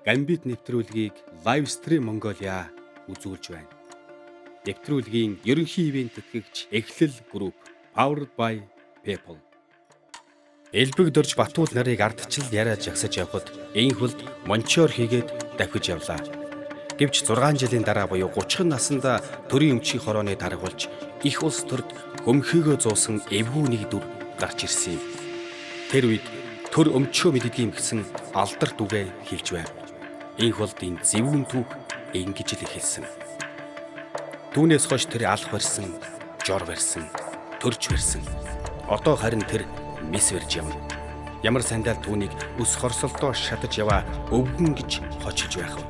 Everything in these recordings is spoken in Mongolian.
Гамбит нэвтрүүлгийг Live Stream Mongolia үзүүлж байна. Нэвтрүүлгийн ерөнхий ивээн тэтгэгч Эхлэл Group, powered by People. Элбэг дөрж Батуул нарыг ардчил яриад жагсаж явхад Энхүлд мончоор хийгээд давхиж явлаа. Гэвч 6 жилийн дараа буюу 30 наснда төрийн өмчийн хорооны дарга болж их улс төрд хөмхөөгөө зуусан эвгүй нэг дүр гарч ирсэн юм. Тэр үед төр өмчөө мэддэг юм гэсэн алдарт үгээ хэлж байв. Энхүлдийн зэвүүн түүх ингэж л эхэлсэн. Түүнээс хойш тэр алх барьсан, жор барьсан, төрж барьсан. Одоо харин тэр мис барьж явна. Ямар сандал түүнийг өс хорсолдоо шатаж яваа өвгөн гэж хочилж байх вэ?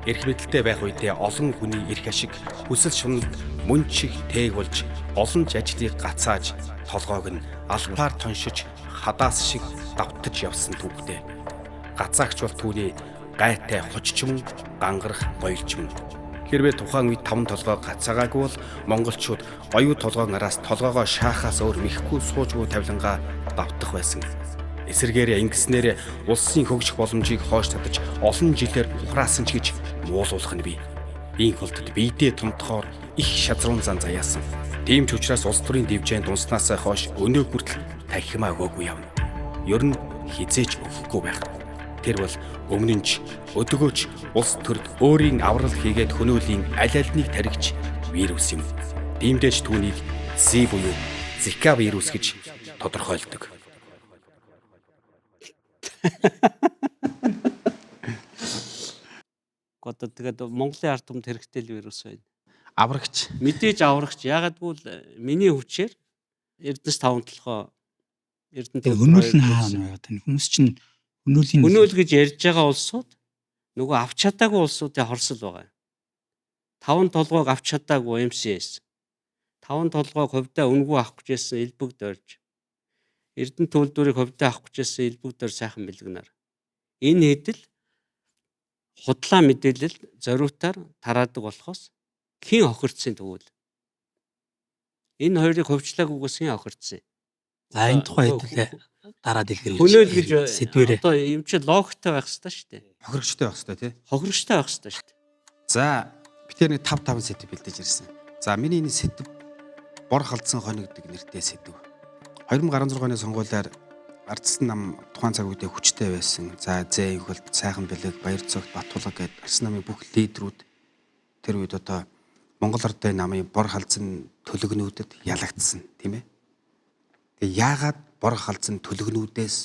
Эрх мэдэлтэй байх үедээ олон хүний эрх ашиг, хүсэл шуналд мөн чиг тээг болж олон ч ажлыг гацааж, толгойг нь албаар тоншиж хадаас шиг давтаж явсан түүхтэй. Гацаагч бол түүний гайтай хочч мөн, гангарах гоёлч мөн. Хэрвээ тухайн үед таван толгой гацаагаагүй бол монголчууд оюу толгойн араас толгоогоо шаахаас өөр мэхгүй суужгүй тавилангаа давтах байсан. Эсвэргээрээ ингэснээр улсын хөгжих боломжийг хойш татаж олон жилээр ухраасан ч гэж муулуулах нь бий. Ийм холдод биедээ томтохоор их шазруун зан заяасан. Тийм ч учраас улс төрийн дивжээнд унснаасаа хойш өнөө хүртэл танхимаа өгөөгүй явна. Ер нь хизээч өгөхгүй байх. Тэр бол өмнө нь ч өдгөөч улс төрд өөрийн аврал хийгээд хөнөөлийн аль альнийг таригч вирус юм. Тиймдээ ч түүнийг З буюу Зика вирус гэж тодорхойлдог. Одоо тэгээд Монголын ард түмэнд хэрэгтэй л вирус байна. Аврагч. Мэдээж аврагч. Яагаад гэвэл миний хүчээр Эрдэнэс таван толгой Эрдэнэ хөнөөл нь хаана байгаа вэ? Хүмүүс чинь хөнөөлийн хөнөөл гэж ярьж байгаа улсууд нөгөө авч чадаагүй улсуудын хорсол байгаа. Таван толгойг авч чадаагүй MCS. Таван толгойг хувьдаа үнгүй авах гэжсэн элбэг дөрж. Эрдэнэ төлдвөрийг хувьдаа авах гэжсэн элбэг дөр сайхан бэлгэнээр. Энэ хэдэл худлаа мэдээлэл зориутаар тараадаг болохоос хэн хохирдсон тэгвэл энэ хоёрыг хувьчлаагүйгээс хэн хохирдсон? За энэ тухай хэдүүлээ дараа дэлгэрүүлж. Хөнөөл гэж сэдвэрээ. Одоо юм чи логиктой байх хэрэгтэй шүү дээ. Хохирогчтой байх хэрэгтэй тий. Хохирогчтой байх хэрэгтэй шүү дээ. За би тэр нэг 5 5 сэдв бэлдэж ирсэн. За миний энэ сэдв бор халдсан хонь гэдэг нэртэй сэдв. 2016 оны сонгуулиар Ардсан нам тухайн цаг үедээ хүчтэй байсан. За Зээнхөлд, Сайхан бэлэг, Баяр цогт, Батулга гээд Ардсан намын бүх лидерүүд тэр үед одоо Монгол Ардын намын бор халдсан төлөгнүүдэд ялагдсан, тийм ээ. Тэгээ яагаад бор халдсан төлөгнүүдээс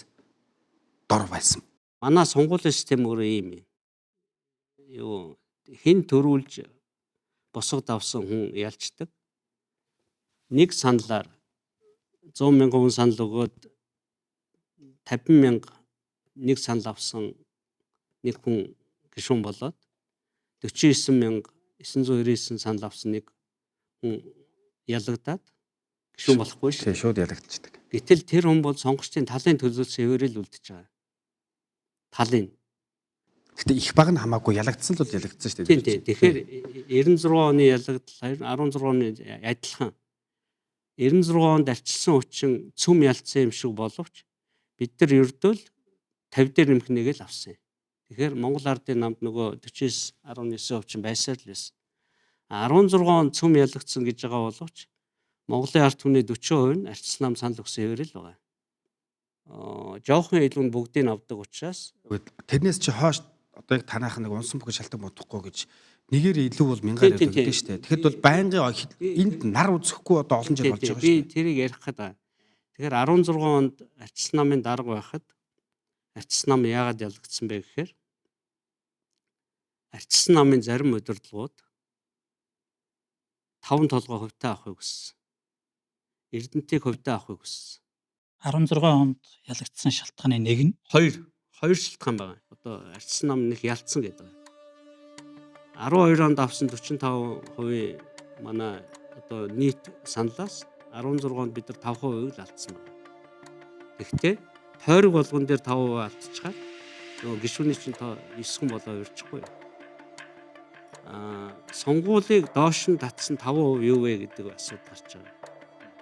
дор байсан? Манай сонгуулийн систем өөрөө ийм юм. Юу хэн төрүүлж босго давсан хүн ялцдаг. Нэг саналаар 100 мянган хүн санал өгөөд 50 мянга нэг санал авсан нэг хүн гишүүн болоод 49999 санал авсан нэг хүн ялагдаад гишүүн болохгүй шүү. Тийм, шууд ялагдчихдаг. Гэтэл тэр хүн бол сонгогчдын талын төлөөлсөн хэвээрээ л үлдэж байгаа. Талын. Гэтэ их баг нь хамаагүй ялагдсан л бол ялагдсан шүү Тийм дээ. тийм. Тэгэхээр 96 оны ялагдал 16 оны адилхан. 96 онд арчилсан хүчин цөм ялцсан юм шиг боловч бид нар ердөөл 50 дээр нэмэх нэг л авсан юм. Тэгэхээр Монгол Ардын намд нөгөө 49.9% чинь байсаар л байсан. 16 онд цөм ялагдсан гэж байгаа боловч Монголын ард түмний 40% нь арчилсан нам санал өгсөн хэвээрээ л байгаа. Жоохон илүү нь бүгдийг авдаг учраас Тэрнээс чи хойш одоо яг танайх нэг унсан бүхэл шалтан бодохгүй гэж нэгээр илүү бол мянгаар Тийм, тийм, илүү гэдэг шүү дээ. Тэгэхэд бол байнгын энд нар үзэхгүй одоо олон жил болж байгаа Би шүү дээ. тэрийг ярих гээд байгаа. Тэгэхээр 16 онд арчилсан намын дарга байхад арчилсан нам яагаад ялагдсан бэ гэхээр арчилсан намын зарим удирдлагууд таван толгой хувьтай авахыг хүссэн. Эрдэнтийг хувьтай авахыг хүссэн. 16 онд ялагдсан шалтгааны нэг нь Хоёр шалтгаан байгаа. Одоо арчилсан нам нэг ялцсан гэдэг. 12 онд авсан 45% манай одоо нийт саналаас 16 онд бид нар 5%-ийг л алдсан байна. Тэгэхдээ тойрог болгон дээр 5% алдчихаар нөгөө гишүүний чинь тоо 9 хүн болоо өрчихгүй. Сонгуулийг доош нь татсан 5% юу вэ гэдэг асуудал гарч байгаа.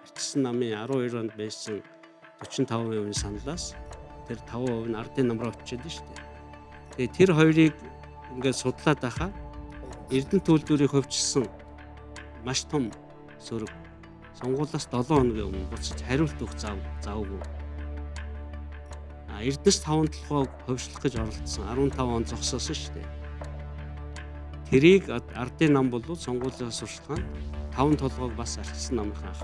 Арчилсан намын 12 онд байсан 45% саналаас тэр 5% нь ардын нам руу очиод шүү дээ. Тэгээ тэр хоёрыг ингээд судлаад байхаа Эрдэнэт үйлдвэрийг хувьчилсан маш том сөрөг сонгуулиас 7 хоногийн өмнө буцаж хариулт өгөх завгүй. Эрдэнэс 5 толгойг хувьчлах гэж оролдсон 15 он зогсоосон шүү дээ. Тэрийг ардын нам бол сонгуулийн сурчлаганд 5 толгойг бас арчилсан намынхан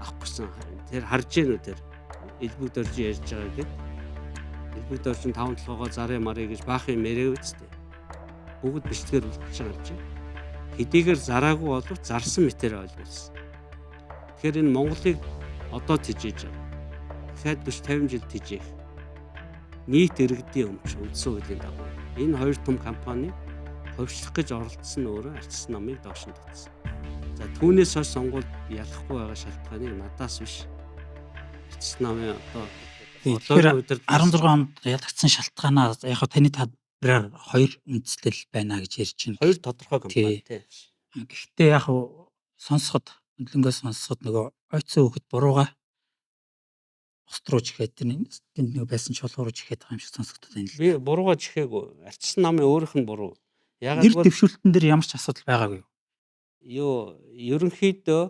авах гэсэн. Тэр харж гэнэ үү тэр Элбэг дорж ярьж байгаа гэдэг. Элбэг дорж нь 5 толгоогоо зарыг марыг гэж баах юм яриаг үстэй. Бүгд бичлэгээр үлдчихэж байгаа юм чинь. Хэдийгээр зараагүй болов зарсан мэтээр ойлгуулсан. Тэгэхээр энэ Монголыг одоо тижээж байгаа. Дахиад 40 50 жил тижээх. Нийт иргэдийн өмч үндсэн хуулийн дагуу энэ хоёр том компани хувьчлах гэж оролдсон нь өөрөө арчилсан намыг доош нь татсан. За түүнээс хойш сонгуульд ялахгүй байгаа шалтгааныг надаас биш. Арчилсан намын одоо Тэгэхээр 16 онд ялагдсан шалтгаанаа яг хаа таны талбараар хоёр үндслэл байна гэж ярьж байна. Хоёр тодорхой компани тий. Гэхдээ яг сонсоход хөндлөнгөө сонсоход нөгөө ойцсон хүүхэд бурууга бусд руу чихээд тэнд нэг байсан чулуу руу чихээд байгаа юм шиг сонсогдоод байна л. Би бурууга чихээгүй. Арчилсан намын өөрийнх нь буруу. Ягаад нэр дэвшүүлтэн дээр ямар ч асуудал байгаагүй юу? Юу ерөнхийдөө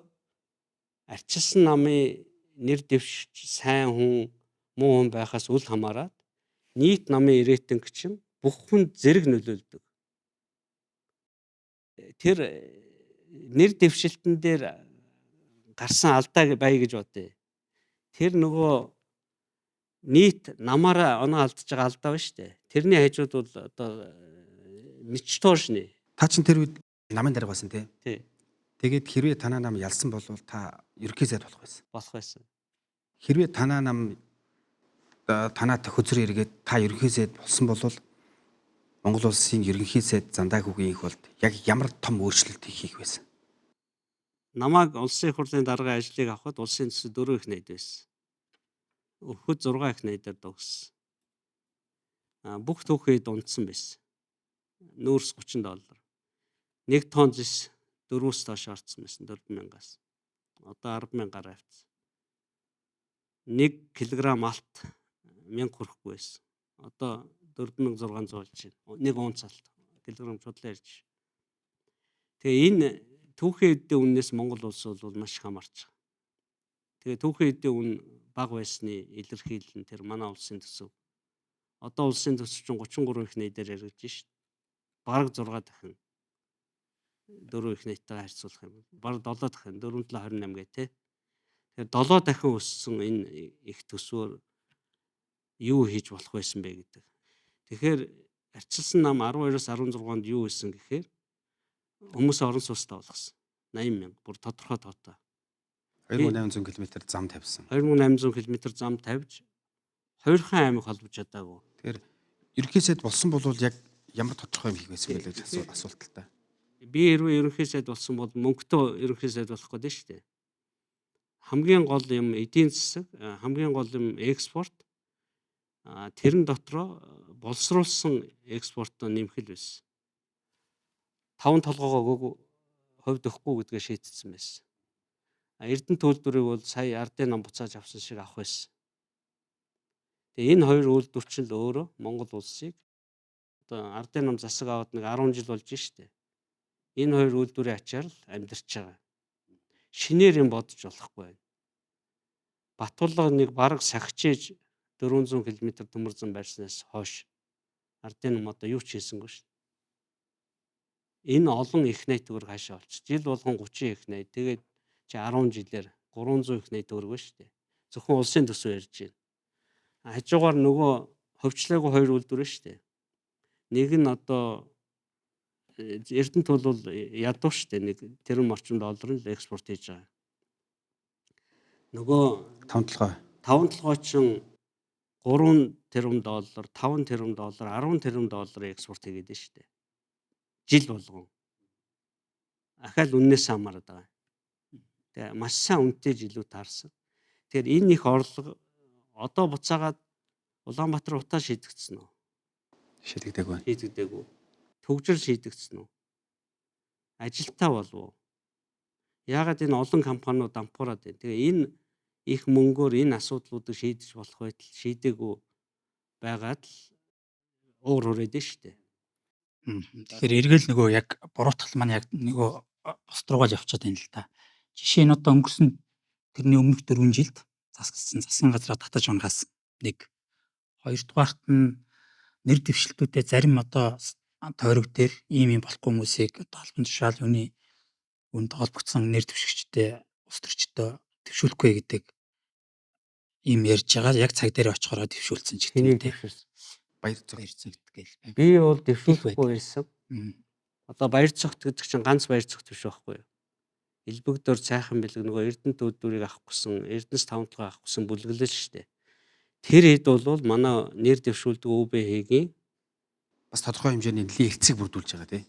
арчилсан намын нэр дэвшиж сайн хүн муу хүн байхаас үл хамааран нийт намын рейтинг чинь бүх хүн зэрэг нөлөөлдөг. Тэр нэр дэвшилтэн дээр гарсан алдаа бай гэж бодъё. Тэр нөгөө нийт намаараа оноо алдаж байгаа алдаа байна шүү дээ. Тэрний хажууд бол одоо ничтожны. Та чинь тэр үед намын дарга байсан тий. Тий. Тэгээд хэрвээ танаа нам ялсан бол та ерөнхий сайд болох байсан. Болох байсан. Хэрвээ танаа нам танаа төхөцөр эргээд та ерөнхий сайд болсон бол Монгол улсын ерөнхий сайд Зандаахүгийн их болд яг ямар том өөрчлөлт хийх байсан? Намайг улсын их хурлын даргын ажлыг авахад улсын төсөв 4 их найд байсан. Өхөд 6 их найдаар дууссан. Бүх түүхийд унтсан байсан. Нүүрс $30. 1 тонн зэс 4-өөс доош орсон байсан 4,000-аас. Одоо 10,000 гараа авчихсан. 1 кг алт 1000 хүрэхгүй байсан. Одоо 4600 болж байна. 1 унц алт килограмм судлаа ярьж. Тэгээ энэ түүхийн эдийн үннээс Монгол улс бол маш их хамаарч байгаа. Тэгээ түүхийн эдийн үн бага байсны илэрхийлэл нь тэр манай улсын төсөв. Одоо улсын төсөв чинь 33 их найдаар яригдж шít. Бараг 6 дахин 4 их найтайгаа харьцуулах юм. Бараг 7 дахин 4 7 28 гэ тэ. Тэгэхээр 7 дахин өссөн энэ их төсвөөр юу хийж болох байсан бэ гэдэг. Тэгэхээр арчилсан нам 12-оос 16 онд юу хийсэн гэхээр хүмүүс орон сууцтай болгосон. 80,000 бүр тодорхой тоотой. 2800 км зам тавьсан. 2800 км зам тавьж Хоёрхан аймаг холбож чадаагүй. Тэгэхээр ерөнхий сайд болсон бол яг ямар тодорхой юм хийх байсан бэ гэж асуулт л та. Би хэрвээ ерөнхий сайд болсон бол мөнгөтэй ерөнхий сайд болох гэдэг нь шүү дээ. Хамгийн гол юм эдийн засаг, хамгийн гол юм экспорт. Тэрэн дотроо боловсруулсан экспортоо нэмэх л байсан. 5 толгоогоо өгөөгүй хувьд өгөхгүй гэдгээ шийдсэн байсан. Эрдэнэ төлбөрийг бол сая ардын нам буцааж авсан шиг авах байсан. Тэгээ энэ хоёр үйлдвэр чинь л өөрөө Монгол улсыг одоо ардын нам засаг аваад нэг 10 жил болж штэ. Энэ хоёр үйлдвэрийн ачаар л амьдарч байгаа. Шинээр юм бодож болохгүй байна. Батулга нэг бараг сахичээж 400 км төмөр зам барьснаас хойш ардын нам одоо юу ч хийсэнгүй шүү. Энэ олон их найт төгрөг хаашаа олчих. Жил болгон 30 их найт. Тэгээд чи 10 жилээр 300 их найт төгрөг шүү дээ. Зөвхөн улсын төсөв ярьж байна. Хажуугаар нөгөө ховчлоогүй хоёр үйлдвэр шүү дээ. Нэг нь одоо Эрдэнэт бол ядуу шүү дээ. Нэг тэрбум орчим долларын л экспорт хийж байгаа. Нөгөө 5 толгой. 5 толгой чинь 3 тэрбум доллар, 5 тэрбум доллар, 10 тэрбум долларын экспорт хийгээд байна шүү дээ. Жил болгон. Ахаал үннээс хамаарат байгаа. Тэгээ маш сайн үнэтэй жилүүд таарсан. Тэгэхээр энэ их орлого одоо буцаагаад Улаанбаатар утаа шийдэгдсэн үү? Шийдэгдээгүй. Шийдэгдээгүй. Төгжил шийдэгдсэн үү? Ажилтаа болов уу? Яагаад энэ олон компаниуд дампуураад байна? Тэгээ энэ их мөнгөөр энэ асуудлуудыг шийдэж болох байтал шийдээгүй байгаад л уур хүрээд нь шүү дээ. Тэгэхээр эргээл нөгөө яг буруутгал маань яг нөгөө бус руугаа л явчихад байна л да. Жишээ нь одоо өнгөрсөн тэрний өмнөх 4 жилд засгасан засгийн газраа татаж унгаас нэг. Хоёрдугаарт нь нэр дэвшилтүүдэд зарим одоо тойрог дээр ийм юм болохгүй хүмүүсийг одоо албан тушаал юуны үнд холбогдсон нэр дэвшигчтэй улс төрчдөө дэвшүүлэхгүй гэдэг ийм ярьж байгаа. Яг цаг дээр очихороо дэвшүүлсэн ч Хэнийг гэдэг. дэвшүүлсэн? Баяр цогт. Баяр цогт гээл. Би бол дэвшүүлэхгүй байсан. Одоо баяр цогт гэдэг чинь ганц баяр цогт биш байхгүй юу? Элбэг дөр цайхан бэлэг нөгөө Эрдэнэт үйлдвэрийг авах гэсэн, Эрдэнэс таван толгой авах гэсэн бүлэглэл шүү дээ. Тэр хэд бол манай нэр дэвшүүлдэг ҮБХ-гийн Бас тодорхой хэмжээний нэлийн эрцэг бүрдүүлж байгаа тий.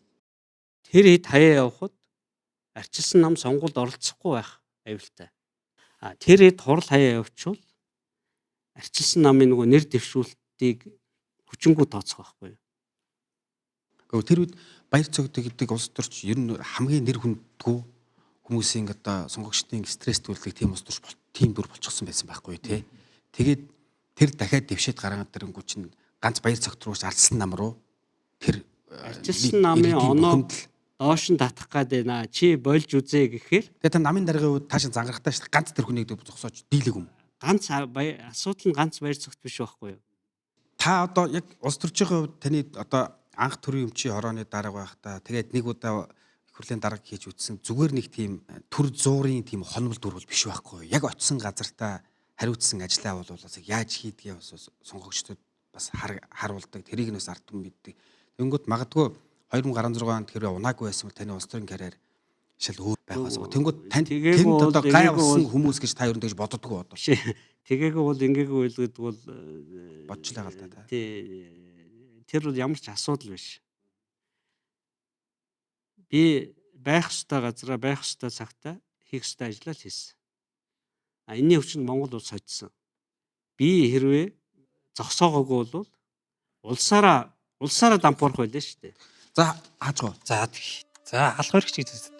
Тэр хэд хаяа явхад арчилсан нам сонгуульд оролцохгүй байх аюултай. А тэр хэд хурал хаяа явуучвал арчилсан намын нөгөө нэр дэвшүүлтийг хүчингү тооцох байхгүй юу? Гэхдээ тэр үед баяр цогт гэдэг улс төрч ер нь хамгийн нэр хүндгүй хүмүүсийн одоо сонгогчдын стресс төрөлдөг тийм улс төрч тийм дүр болчихсон байсан байхгүй тий. Тэгээд тэр дахиад дэвшээд гараад ирэнгүү чинь ганц баяр цогт руу ардсан нам руу тэр Арчилсан намын оноо доош нь татах гад байна. Чи болж үзээ гэхээр Тэгээд та намын даргын үед тааш зангарахтаа шүү дээ. Ганц тэр хүнийг зогсоож дийлэг юм. Ганц асуудал нь ганц баяр цогт биш байхгүй юу? Та одоо яг улс төрчийн хувьд таны одоо анх төрийн өмчийн хорооны дарга байхдаа тэгээд нэг удаа их хурлын дарга хийж үтсэн зүгээр нэг тийм төр зуурын тийм хономл дүр бол биш байхгүй юу? Яг очисон газартаа хариуцсан ажлаа бол бас яаж хийдгээ бас сонгогчдод бас харуулдаг. Тэрийг нь бас ард түмэн мэддэг. Тэнгүүт магадгүй 2016 онд хэрвээ унаагүй байсан бол таны улс төрийн карьер шал өөр байх байсан. Тэнгүүт танд тэнд одоо гай авсан хүмүүс гэж та ер нь тэгж боддоггүй одоо. Биш. Тэгээгүй бол ингээгүй байл гэдэг бол бодч л байгаа л да. Тий. Тэр бол ямар ч асуудал биш. Би байх ёстой газараа байх ёстой цагтаа хийх ёстой ажлаа л хийсэн. А энэний хүчинд Монгол улс хоцсон. Би хэрвээ зогсоогоогүй бол улсаараа дампуурах байлаа шүү дээ. За хаажгаа. За за алах өргөч гэж үздэг.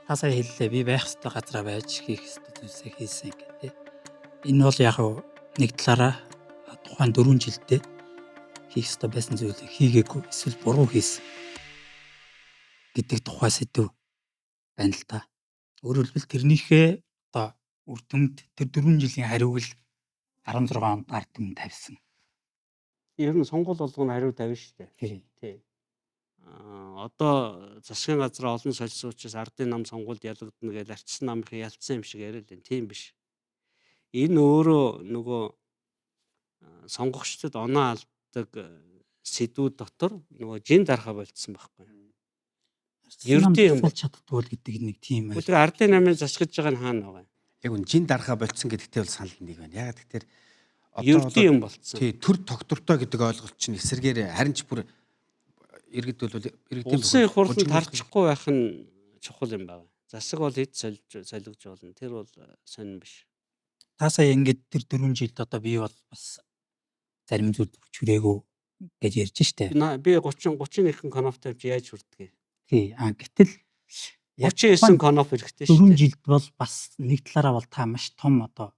Та сая хэллээ би байх ёстой газараа байж хийх ёстой зүйлсээ хийсэн гэх тээ. Энэ бол яг нэг талаараа тухайн 4 жилдээ хийх ёстой байсан зүйлийг хийгээгүй эсвэл буруу хийсэн гэдэг тухай сэдв байна л та. Өөрөөр хэлбэл тэрнийхээ одоо үр дүнд тэр 4 жилийн хариуг л 16 онд ард түмэн тавьсан. Ер нь сонгуул болгоно хариу тавина шүү дээ. Тий. Одоо засгийн газар олон сольсон учраас ардын нам сонгуульд ялагдана гэж арчсан намынхын ялцсан юм шиг яриа л энэ. Тийм биш. Энэ өөрөө нөгөө сонгогчдод оноо алддаг сэдвүүд дотор нөгөө жин дархаа болцсон байхгүй. Ердийн юм болж чаддгүй л гэдэг нэг тийм байх. Тэр ардын намын засгаж байгаа нь хаана байгаа юм? Яг үн жин дархаа болцсон гэдэгтэй бол санал нэг байна. Яг тэгэхээр одоо юм болцсон. Тий, төр тогтвортой гэдэг ойлголт чинь эсэргээр харин ч бүр иргэд бол иргэдийн улсын их хурлын тарчихгүй байх нь чухал юм байна. Засаг бол хэд солигдож болно. Тэр бол сонин биш. Та сая ингээд тэр 4 жилд одоо би бол бас зарим зүйлд хүч хүрээгүй гэж ярьж штэ. Би 30 31 конофтой чи яаж хүрдгээ? Тий. А гэтэл 39 коноф хэрэгтэй шүү дээ. 4 жилд бол бас нэг талаараа бол та маш том одоо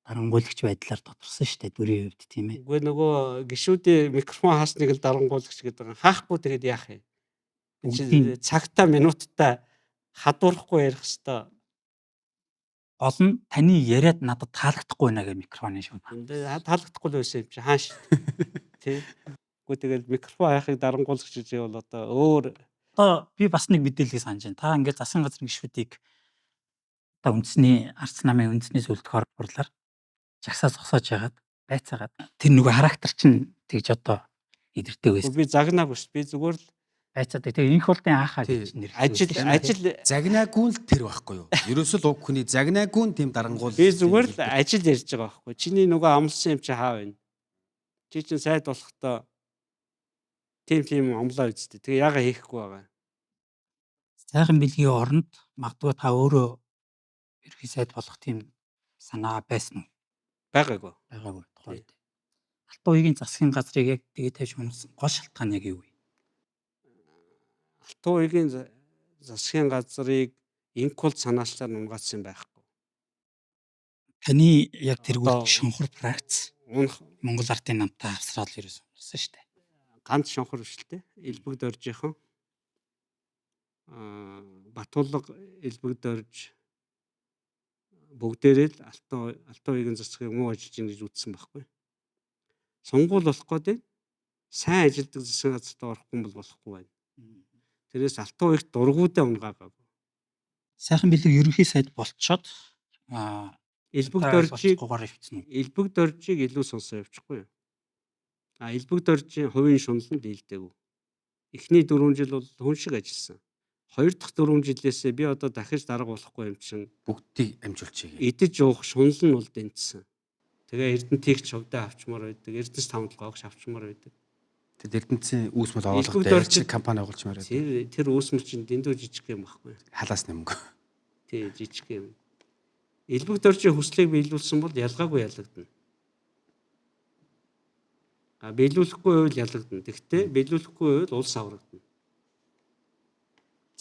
дарангуйлагч байдлаар тодорсон шүү дээ дүрийн хувьд тийм ээ. Үгүй нөгөө гişүүдийн микрофон хаасныг л дарангуйлагч гэдэг юм. Хаахгүй тэгээд яах юм? Цагтаа минуттай хадуурахгүй ярих хэвээр. Гол нь таны яриад надад таалагдахгүй байна гэх микрофоны шууд. Таалагдахгүй л байсан юм чи хааш. Тий. Үгүй тэгэл микрофон хайхыг дарангуйлагч гэж бол одоо өөр. Одоо би бас нэг мэдээллийг санаж байна. Та ингээд засгийн газрын гишүүдийг одоо үндэсний арц намын үндэсний сүлдөх хурлаар жагсаа зогсоож яагаад байцаагаад тэр нөгөө характер чинь тэгж одоо идэрдэг байсан. Би загнаагүй шүү. Би зүгээр л байцаадаг. Тэгээ инх болдын аахаа гэж нэр. Ажил загнаагүй л тэр байхгүй юу? Ерөөсөө л уг хүний загнаагүй нь тийм дарангуул. Би зүгээр л ажил ярьж байгаа байхгүй. Чиний нөгөө амлсан юм чи хаа вэ? Чи чинь сайд болохдоо тийм амлаа үсттэй. Тэгээ яага хийхгүй байгаа. Сайхан бэлгийн оронд магадгүй та өөрөө ерхий сайд болох тийм санаа байсан уу? Байгаагүй. Байгаагүй тухайн үед. Алтан уягийн засгийн газрыг яг тэгээ тавьж унасан гол шалтгаан яг юу вэ? Алтан уягийн засгийн газрыг инкул санаачлаар нунгаацсан байхгүй. Таны яг тэр үйл шонхор пракц Монгол ардын намтай авсрал ерөөсөн болсон шүү дээ. Ганц шонхор биш л дээ. Элбэг доржийнхан Батулга Элбэг дорж бүгдээрээ л Алтан уягийн засгийг муу ажиллаж гин гэж үзсэн байхгүй. Сонгуул болох гээд сайн ажилдаг засгийн газарт орохгүй бол болохгүй байна. Тэрээс Алтан уягт дургуудаа унгаагаа. Сайхан бэлэг ерөнхий сайд болцоод Элбэг доржийг явцсан уу? Элбэг доржийг илүү сонсоо явчихгүй юу? Элбэг доржийн хувийн шунал нь дийлдэггүй. Эхний 4 жил бол хүн шиг ажилласан. 2 дахь 4 жилээсээ би одоо дахиж дарга болохгүй юм чинь бүгдийг амжуулчихъя. Идэж уух шунал нь бол дэнтсэн. Тэгээ Эрдэнэтийг ч хувьдаа авчмаар байдаг. Эрдэнэс тавталгааг авчмаар байдаг. Тэгэд Эрдэнэтийн үүс мөл оруулах дээр компани оруулчмаар байдаг. Тэр үүс мөл чинь дэндүү жижиг юм байхгүй. Халаас нэмгүй. Тий, жижиг юм. Элбэг доржийн хүслийг биелүүлсэн бол ялгаагүй ялагдана. Биелүүлэхгүй байвал ялагдана. Тэгвэл биелүүлэхгүй байвал улс аврагдана.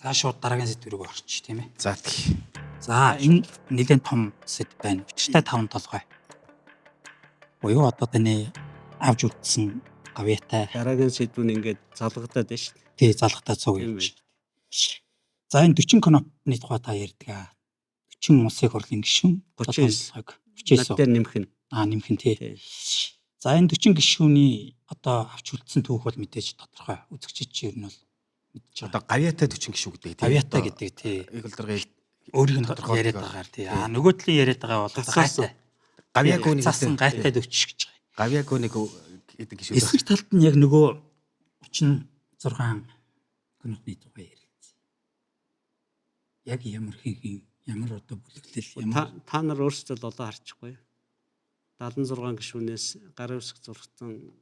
За шууд дараагийн сэдв рүү орчих тийм ээ. За тэгье. За энэ нэлээд том сэдв байна. Учиртай таван толгой. Буюу одоо таны авч үлдсэн гавьяатай. Дараагийн сэдв нь ингээд залгадаад байна шүү дээ. Тий, залгадаад цуг явж. За энэ 40 кнопны тухай та ярьдаг аа. 40 улсын хурлын гишүүн 39. 39. Над дээр нэмэх нь. Нэмэх нь тий. За энэ 40 гишүүний одоо авч үлдсэн түүх бол мэдээж тодорхой. Үзэгчид чи ер нь бол мэдж байгаа. Одоо гавьяатай 40 гишүүн гэдэг тий. Гавьяатай гэдэг тий. Эгэлдэргээ өөрийг нь яриад байгаагаар тий. Нөгөө талын яриад байгаа бол гайтай. Гавьяагүй нэг цаасан гайтай 40 гэж байгаа. Гавьяагүй нэг гэдэг гишүүн. Эсрэг талд нь яг нөгөө 36 кнопны тухай ярилцсан. Яг ямар хин ямар одоо бүлэглэл ямар та нар өөрсдөө л олоо харчихгүй. 76 гишүүнээс гарын үсэг зургatan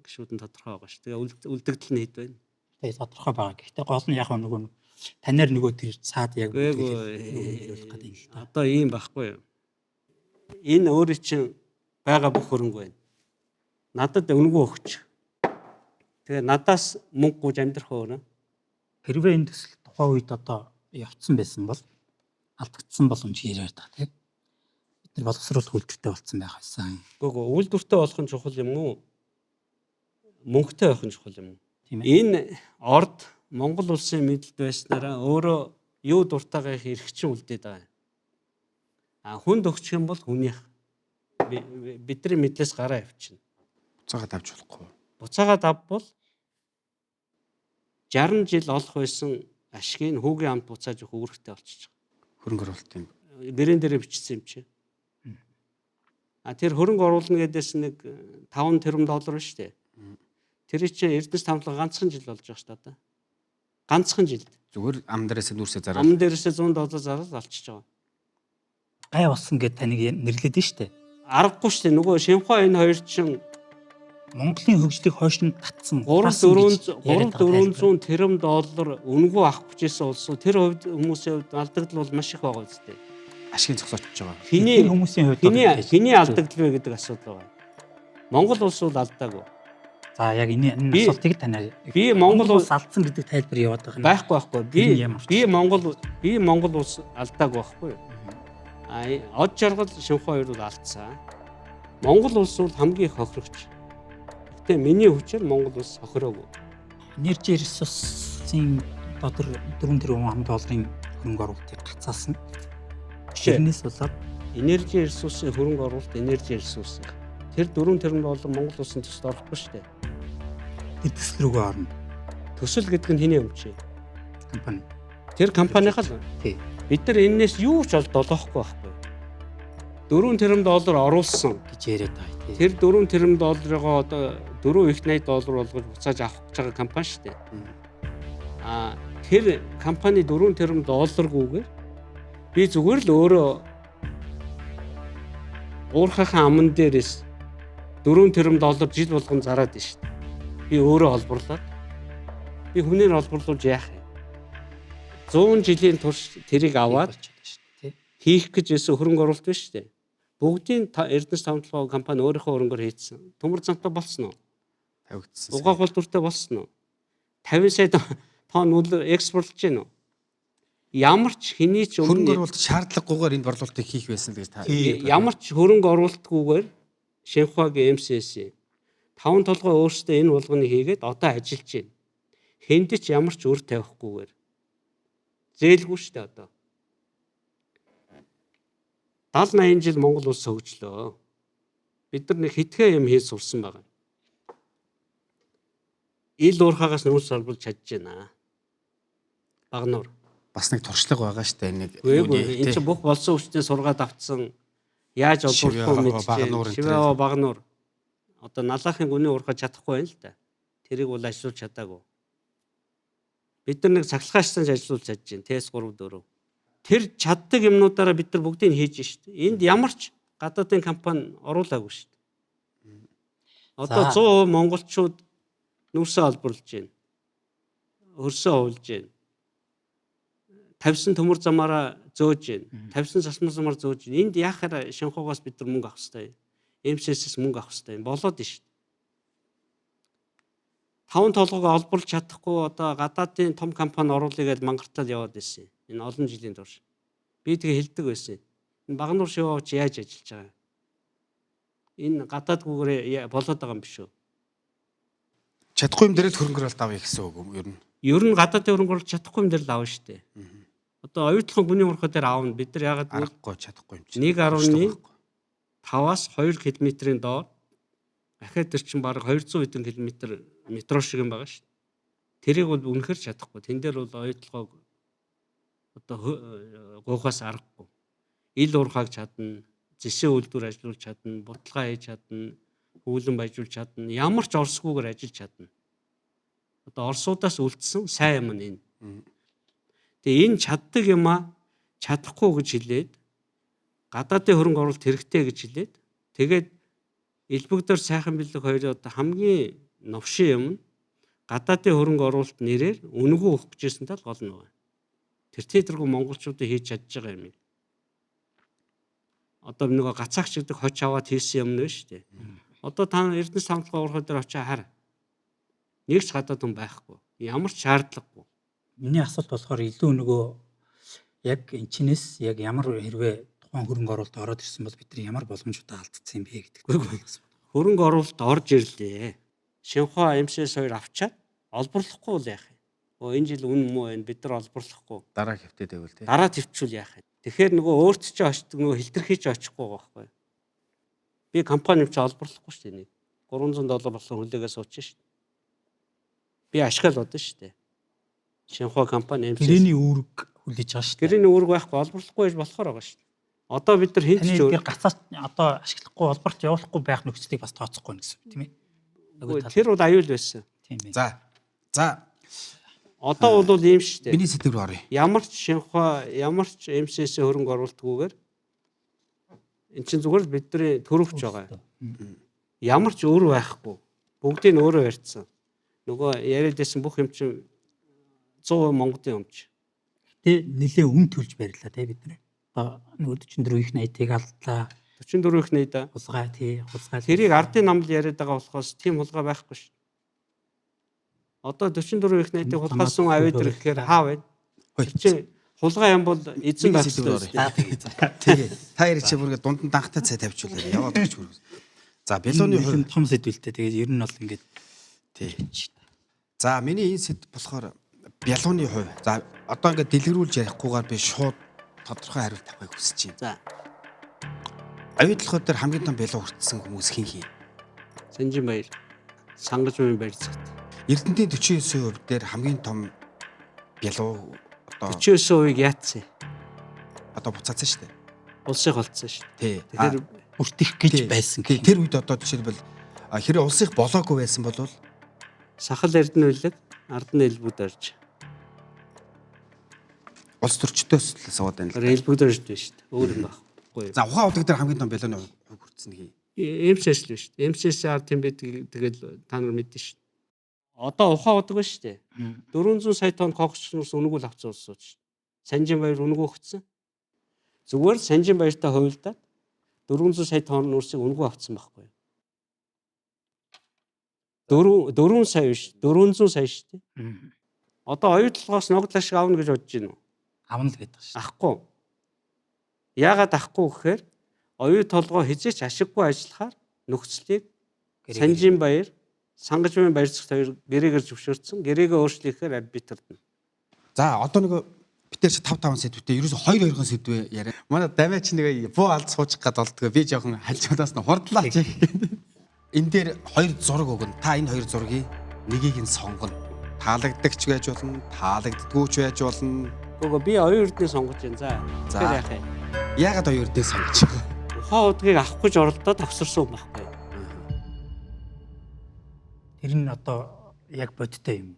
гишүүд нь тодорхой байгаа шүү. Тэгээ үлдэгдэл нь хэд байна? Тэгээ тодорхой байгаа. Гэхдээ гол нь яг нөгөө танаар нөгөө тэр цаад яг бүлэглэх гэдэг юм л та. Одоо ийм байхгүй юу? Энэ өөрөө чинь байгаа бүх хөрөнгө байна. Надад үнэгүй өгч. Тэгээ надаас мөнгө гуйж амьдрах өөрөө. Хэрвээ энэ төсөл тухайн үед одоо явцсан байсан бол алдагдсан боломж яриад байгаа тийм. Бид нар боловсруулах үйлдвэртэй болсон байх байсан. Үгүй үйлдвэртэй болох нь чухал юм уу? Мөнгөтэй байх нь чухал юм уу? Тийм ээ. Энэ орд Монгол улсын мэдлэлд байснараа өөрөө юу дуртайгаа их эрх чинь үлдээд байгаа юм. Хүнд өгчих юм бол хүнийх бидний мэдлээс гараа явчихна. Буцаагаад авч болохгүй. Буцаагаад авбал 60 жил олох байсан ашгийг хүүгийн амт буцааж өгөх үүрэгтэй болчихж байгаа. Хөрөнгө оруулалт юм. Гэрэн дээрээ бичсэн юм чи. Тэр хөрөнгө оруулна гэдээс нэг 5 тэрбум доллар ба шүү дээ. Тэр чинь Эрдэнэс тавлага ганцхан жил болж байгаа шүү дээ одоо. Ганцхан жилд. Зүгээр ам дээрээсээ нүүрсээ зараад. Ам дээрээсээ 100 доллар зараад олчиж байгаа. Гай болсон гэд таныг нэрлэдэг нь шүү дээ. Аргагүй шүү дээ. Нөгөө Шинхуа энэ хоёр чинь Монголын хөгжлийг хойш нь татсан 3 400 тэрбум доллар үнэгүй авах гэжсэн улс тэр хувьд хүмүүсийн хувьд алдагдал бол маш их байгаа үстэй. Ашигын зогсоочж байгаа. Хэний хүмүүсийн хувьд хэний алдагдал вэ гэдэг асуудал байгаа. Монгол улс бол алдаагүй. За яг энэ асуултыг танаар би Монгол улс алдсан гэдэг тайлбар яваад байгаа юм. Байхгүй. Би Монгол улс алдаагүй байхгүй юу? Од жаргал Шинхуа хоёр бол алдсан. Монгол улс бол хамгийн их хохирогч. Гэхдээ миний хүчээр Монгол улс хохироогүй. Энерги ресурсын одоо 4 тэрбум долларын хөрөнгө оруулалтыг гацаасан. Тэрнээс болоод энерги ресурсын хөрөнгө оруулалт энерги ресурс. Тэр 4 тэрбум доллар Монгол улсын төсөлд орохгүй шүү дээ. Тэр төсөл рүүгээ орно. Төсөл гэдэг нь хэний юм чи? Компани. Тэр компанийхаа л. Тий. Бид нар энээс юу ч олдохгүй байхгүй. 4 тэрбум доллар оруулсан гэж яриад байгаа тий. Тэр 4 тэрбум долларыгоо одоо 4 их 80 доллар болгож буцааж авах гэж байгаа компани шүү дээ. Тэр компани 4 тэрбум долларгүйгээр би зүгээр л өөрөө уурхахын аман дээрээс 4 тэрбум доллар жил болгон зараад байна шүү дээ. Би өөрөө олборлоод би хүнээр олборлуулж яах юм? 100 жилийн турш тэрийг аваад хийх гэж байсан хөрөнгө оруулалт биш шүү дээ. Бүгдийн Эрдэнэс тавталгаа компани өөрийнхөө хөрөнгөөр хийцэн. Төмөр замтай болсон уу? Тавигдсан. Угаах болдуртай болсон уу? 50 сая тонн үл экспортлж гин үү? Ямар ч хэний ч хөрөнгө оруулалт шаардлагагүйгээр энэ борлуулалтыг хийх байсан л гэж та. Ямар ч хөрөнгө оруулалтгүйгээр Шинхуагийн MCS Таван толгой өөрсдөө энэ болгоныг хийгээд одоо ажиллаж байна. Хэнд ч ямар ч үр тавихгүйгээр. Зээлгүй шүү дээ одоо. 70 80 жил Монгол улс хөгжлөө. Бид нар нэг хитгэн юм хийж сурсан байгаа. Ил уурхаагаас нүүрс олболж чадж байна. Багнуур. Бас нэг туршлага байгаа шүү дээ нэг. Энэ чинь бүх болсон хүчтэй сургаад авцсан яаж олборлох вэ мэдчихээн. Шивээ Багнуур. Одоо налаахын гүний уурхаж чадахгүй байна л да. Тэрийг бол ажиллуулж чадаагүй. Бид нар нэг цахилгаан станц ажиллуулж чадж байна. ТС 3 4. Тэр чаддаг юмнуудаараа бид нар бүгдийг хийж шít. Энд ямар ч гадаадын компани оруулаагүй шít. Одоо 100% монголчууд нүрсээ олборлж байна. Хөрсөө ховлж байна. Тавьсан төмөр замаараа зөөж байна. Тавьсан засмар замаар зөөж байна. Энд яхаар Шинхугаас бид нар мөнгө авах хэрэгтэй. МСС-с мөнгө авах хэрэгтэй юм. Болоод шít. Таван толгойг олборлж чадахгүй одоо гадаадын том компани оруулъя гэж мангартал яваад ирсэн. Энэ олон жилийн турш. Би тэгээ хэлдэг байсан. Энэ Багнуур шиваач яаж ажиллаж байгаа? Энэ гадаадгүйгээр болоод байгаа юм биш үү? Чадахгүй юм дээр л хөрөнгө оруулалт авъя гэсэн үг юм ер нь. Ер нь гадаадын хөрөнгө оруулалт чадахгүй юм дээр л авна шүү дээ. Одоо оюутлахын гүний уурхай дээр авна. Бид нар яагаад аргагүй чадахгүй юм чинь. 1.5-аас 2 км-ийн доор ахаад тэр чинь бараг 200 хэдэн км метро шиг юм байгаа шүү дээ. Тэрийг бол үнэхэр чадахгүй. Тэн дээр бол оюутлогоог одоо гуйхаас аргагүй. Ил уурхааг чадна, зэсээ үйлдвэр ажиллуулж чадна, будалгаа хийж чадна, хүүлэн баяжуулж чадна, ямар ч орсгүйгээр ажиллаж чадна. Одоо орсуудаас үлдсэн сайн юм нь энэ. Тэгээ энэ чаддаг юмаа чадахгүй гэж хэлээд гадаадын хөрөнгө оруулалт хэрэгтэй гэж хэлээд тэгээд элбэгдэр сайхан бэлэг хоёрын одоо хамгийн новшин юм нь гадаадын хөрөнгө оруулалт нэрээр үнэгүй өгөх гэжсэн тал гол нь байна. Тэр тэргүй монголчуудын хийж чадж байгаа юм. Одоо нөгөө гацаагч гэдэг хоч аваад хийсэн юм нь шүү дээ. Одоо та Эрдэнэс тавталгаа уурхай дээр очиж хар. Нэг ч гадаад хүн байхгүй. Ямар ч шаардлагагүй. Миний асуулт болохоор илүү нөгөө яг энэ чинээс яг ямар хэрвээ тухайн хөрөнгө оруулалт ороод ирсэн бол бид нар ямар боломжуудаа алдсан юм бэ гэдэг. Хөрөнгө оруулалт орж ирлээ. Шинхуа МСС 2 авчаад олборлохгүй бол яах юм? Өө энэ жил үн муу байна. Бид нар олборлохгүй. Дараа хэвтээд байвал тий. Дараа твчүүл яах юм? Тэгэхээр нөгөө өөрт чи очдөг нөгөө хилтерхий чи очихгүй байгаа байхгүй. Би компани юм чи олборлохгүй шүү дээ нэг. $300 болсон хүлээгээ суучих шүү дээ. Би ашигла бодно шүү дээ. Шинхуа компани МСС. Гэрэний үүрэг хүлээж байгаа шүү дээ. Гэрэний үүрэг байхгүй олборлохгүй байж болохоор байгаа шүү дээ. Одоо бид нар хэн ч өөр гацаас одоо ашиглахгүй олборлт явуулахгүй байх нөхцөлийг бас тооцохгүй гэсэн үг тийм ээ. Тэр бол аюул байсан. Тийм ээ. За. За. Одоо бол ийм шүү дээ. Миний сэдв рүү оръё. Ямар ч Шинхуа, ямар ч МСС хөрөнгө оруулалтгүйгээр эн чинь зүгээр л бидний төрөвч байгаа. Ямар ч өөр байхгүй. Бүгдийг нь өөрөө ярьсан. Нөгөө яриад байсан бүх юм чинь 100% Монголын юм чи. Гэтэ нэлээ үн төлж барилаа те бид нар. Одоо нөгөө 44 их 80-ыг алдлаа. 44 их 80 Хулгай тий, хулгай. Тэрийг ардын намл яриад байгаа болохоос тийм хулгай байхгүй шүү. Одоо 44 их 80-ыг хулгайлсан авид ирэхээр хаа байна? Тэр чинь хулгай юм бол эзэн байх ёстой. Тэгээ. Та хоёр чи бүр ингэ дунд нь данхтай цай тавьчихвал яваад өгч хүрээ. За, бялууны хувь том сэдвэлтэй. Тэгээд ер нь бол ингээд тий. За, миний энэ сэдв болохоор бялууны хувь. За, одоо ингээд дэлгэрүүлж ярихгүйгээр би шууд тодорхой хариулт авахыг хүсэж байна. За. Оюутлогоо дээр хамгийн том бялуу хүртсэн хүмүүс хэн хин? Санжин баяр. Сангаж мөн барьцагт. Эрдэнтийн 49% дээр хамгийн том бялуу одоо 49%-ийг яатсан? Одоо буцаацсан шүү дээ. Улсыг холцсон шүү дээ. Тий. Тэгэхээр бүртэх гэж байсан. Тий, тэр үед одоо жишээлбэл хэрэг улсыг болоогүй байсан бол Сахал Эрдэнэ үлэг ард нь элбүүд орж. Улс төрчдөөс л суугаад байна л да. Элбүүд орж байна шүү дээ. Өөр юм байхгүй. За, ухаан удаг дээр хамгийн том бялууны хувь хүртсэн хий. МСС л шүү дээ. МСС ард тийм байдаг тэгэл та нар мэднэ шүү дээ. Одоо ухаан удаг ба шүү дээ. 400 сая тонн кокс нүүрс үнэгүй л авсан улсууд шүү дээ. Санжин баяр үнэгүй өгсөн. Зүгээр Санжин баяртай хувилдаад 400 сая тонн нүүрсийг үнэгүй авсан байхгүй юу? 4 сая биш 400 сая шүү дээ. Одоо оюутлогоос ногдол ашиг авна гэж бодож байна уу? Авна л гэдэг шүү. Ахгүй. Яагаад ахгүй гэхээр оюу толгой хизээч ашиггүй ажиллахаар нөхцөлийг Санжин баяр, Сангажмын баяр цогт хоёр гэрээгээр зөвшөөрсөн. Гэрээгээ өөрчлөхээр арбитрдна. За одоо нөгөө бид тэр чи 5 5 сэдвтэй ерөөсө 2 2 сэдвээ яриа. Манай дамиа чи нэг буу алд суучих гад болдгоо. Би жоохон хальжуудаас нь хурдлаа чи. Энэ дээр хоёр зураг өгнө. Та энэ хоёр зургийг нэгийг нь сонгоно. Таалагддагч байж болно, таалагддаггүй ч байж болно. Гүг би оюун эрдэнэ сонгож байна. За. За. Тэгэхээр яах юм? Яагаад оюун эрдэнэ сонгож байгаа? Ухаан удгийг авах гэж оролдоод тохисорсон юм байхгүй. Тэр нь одоо яг бодиттой юм.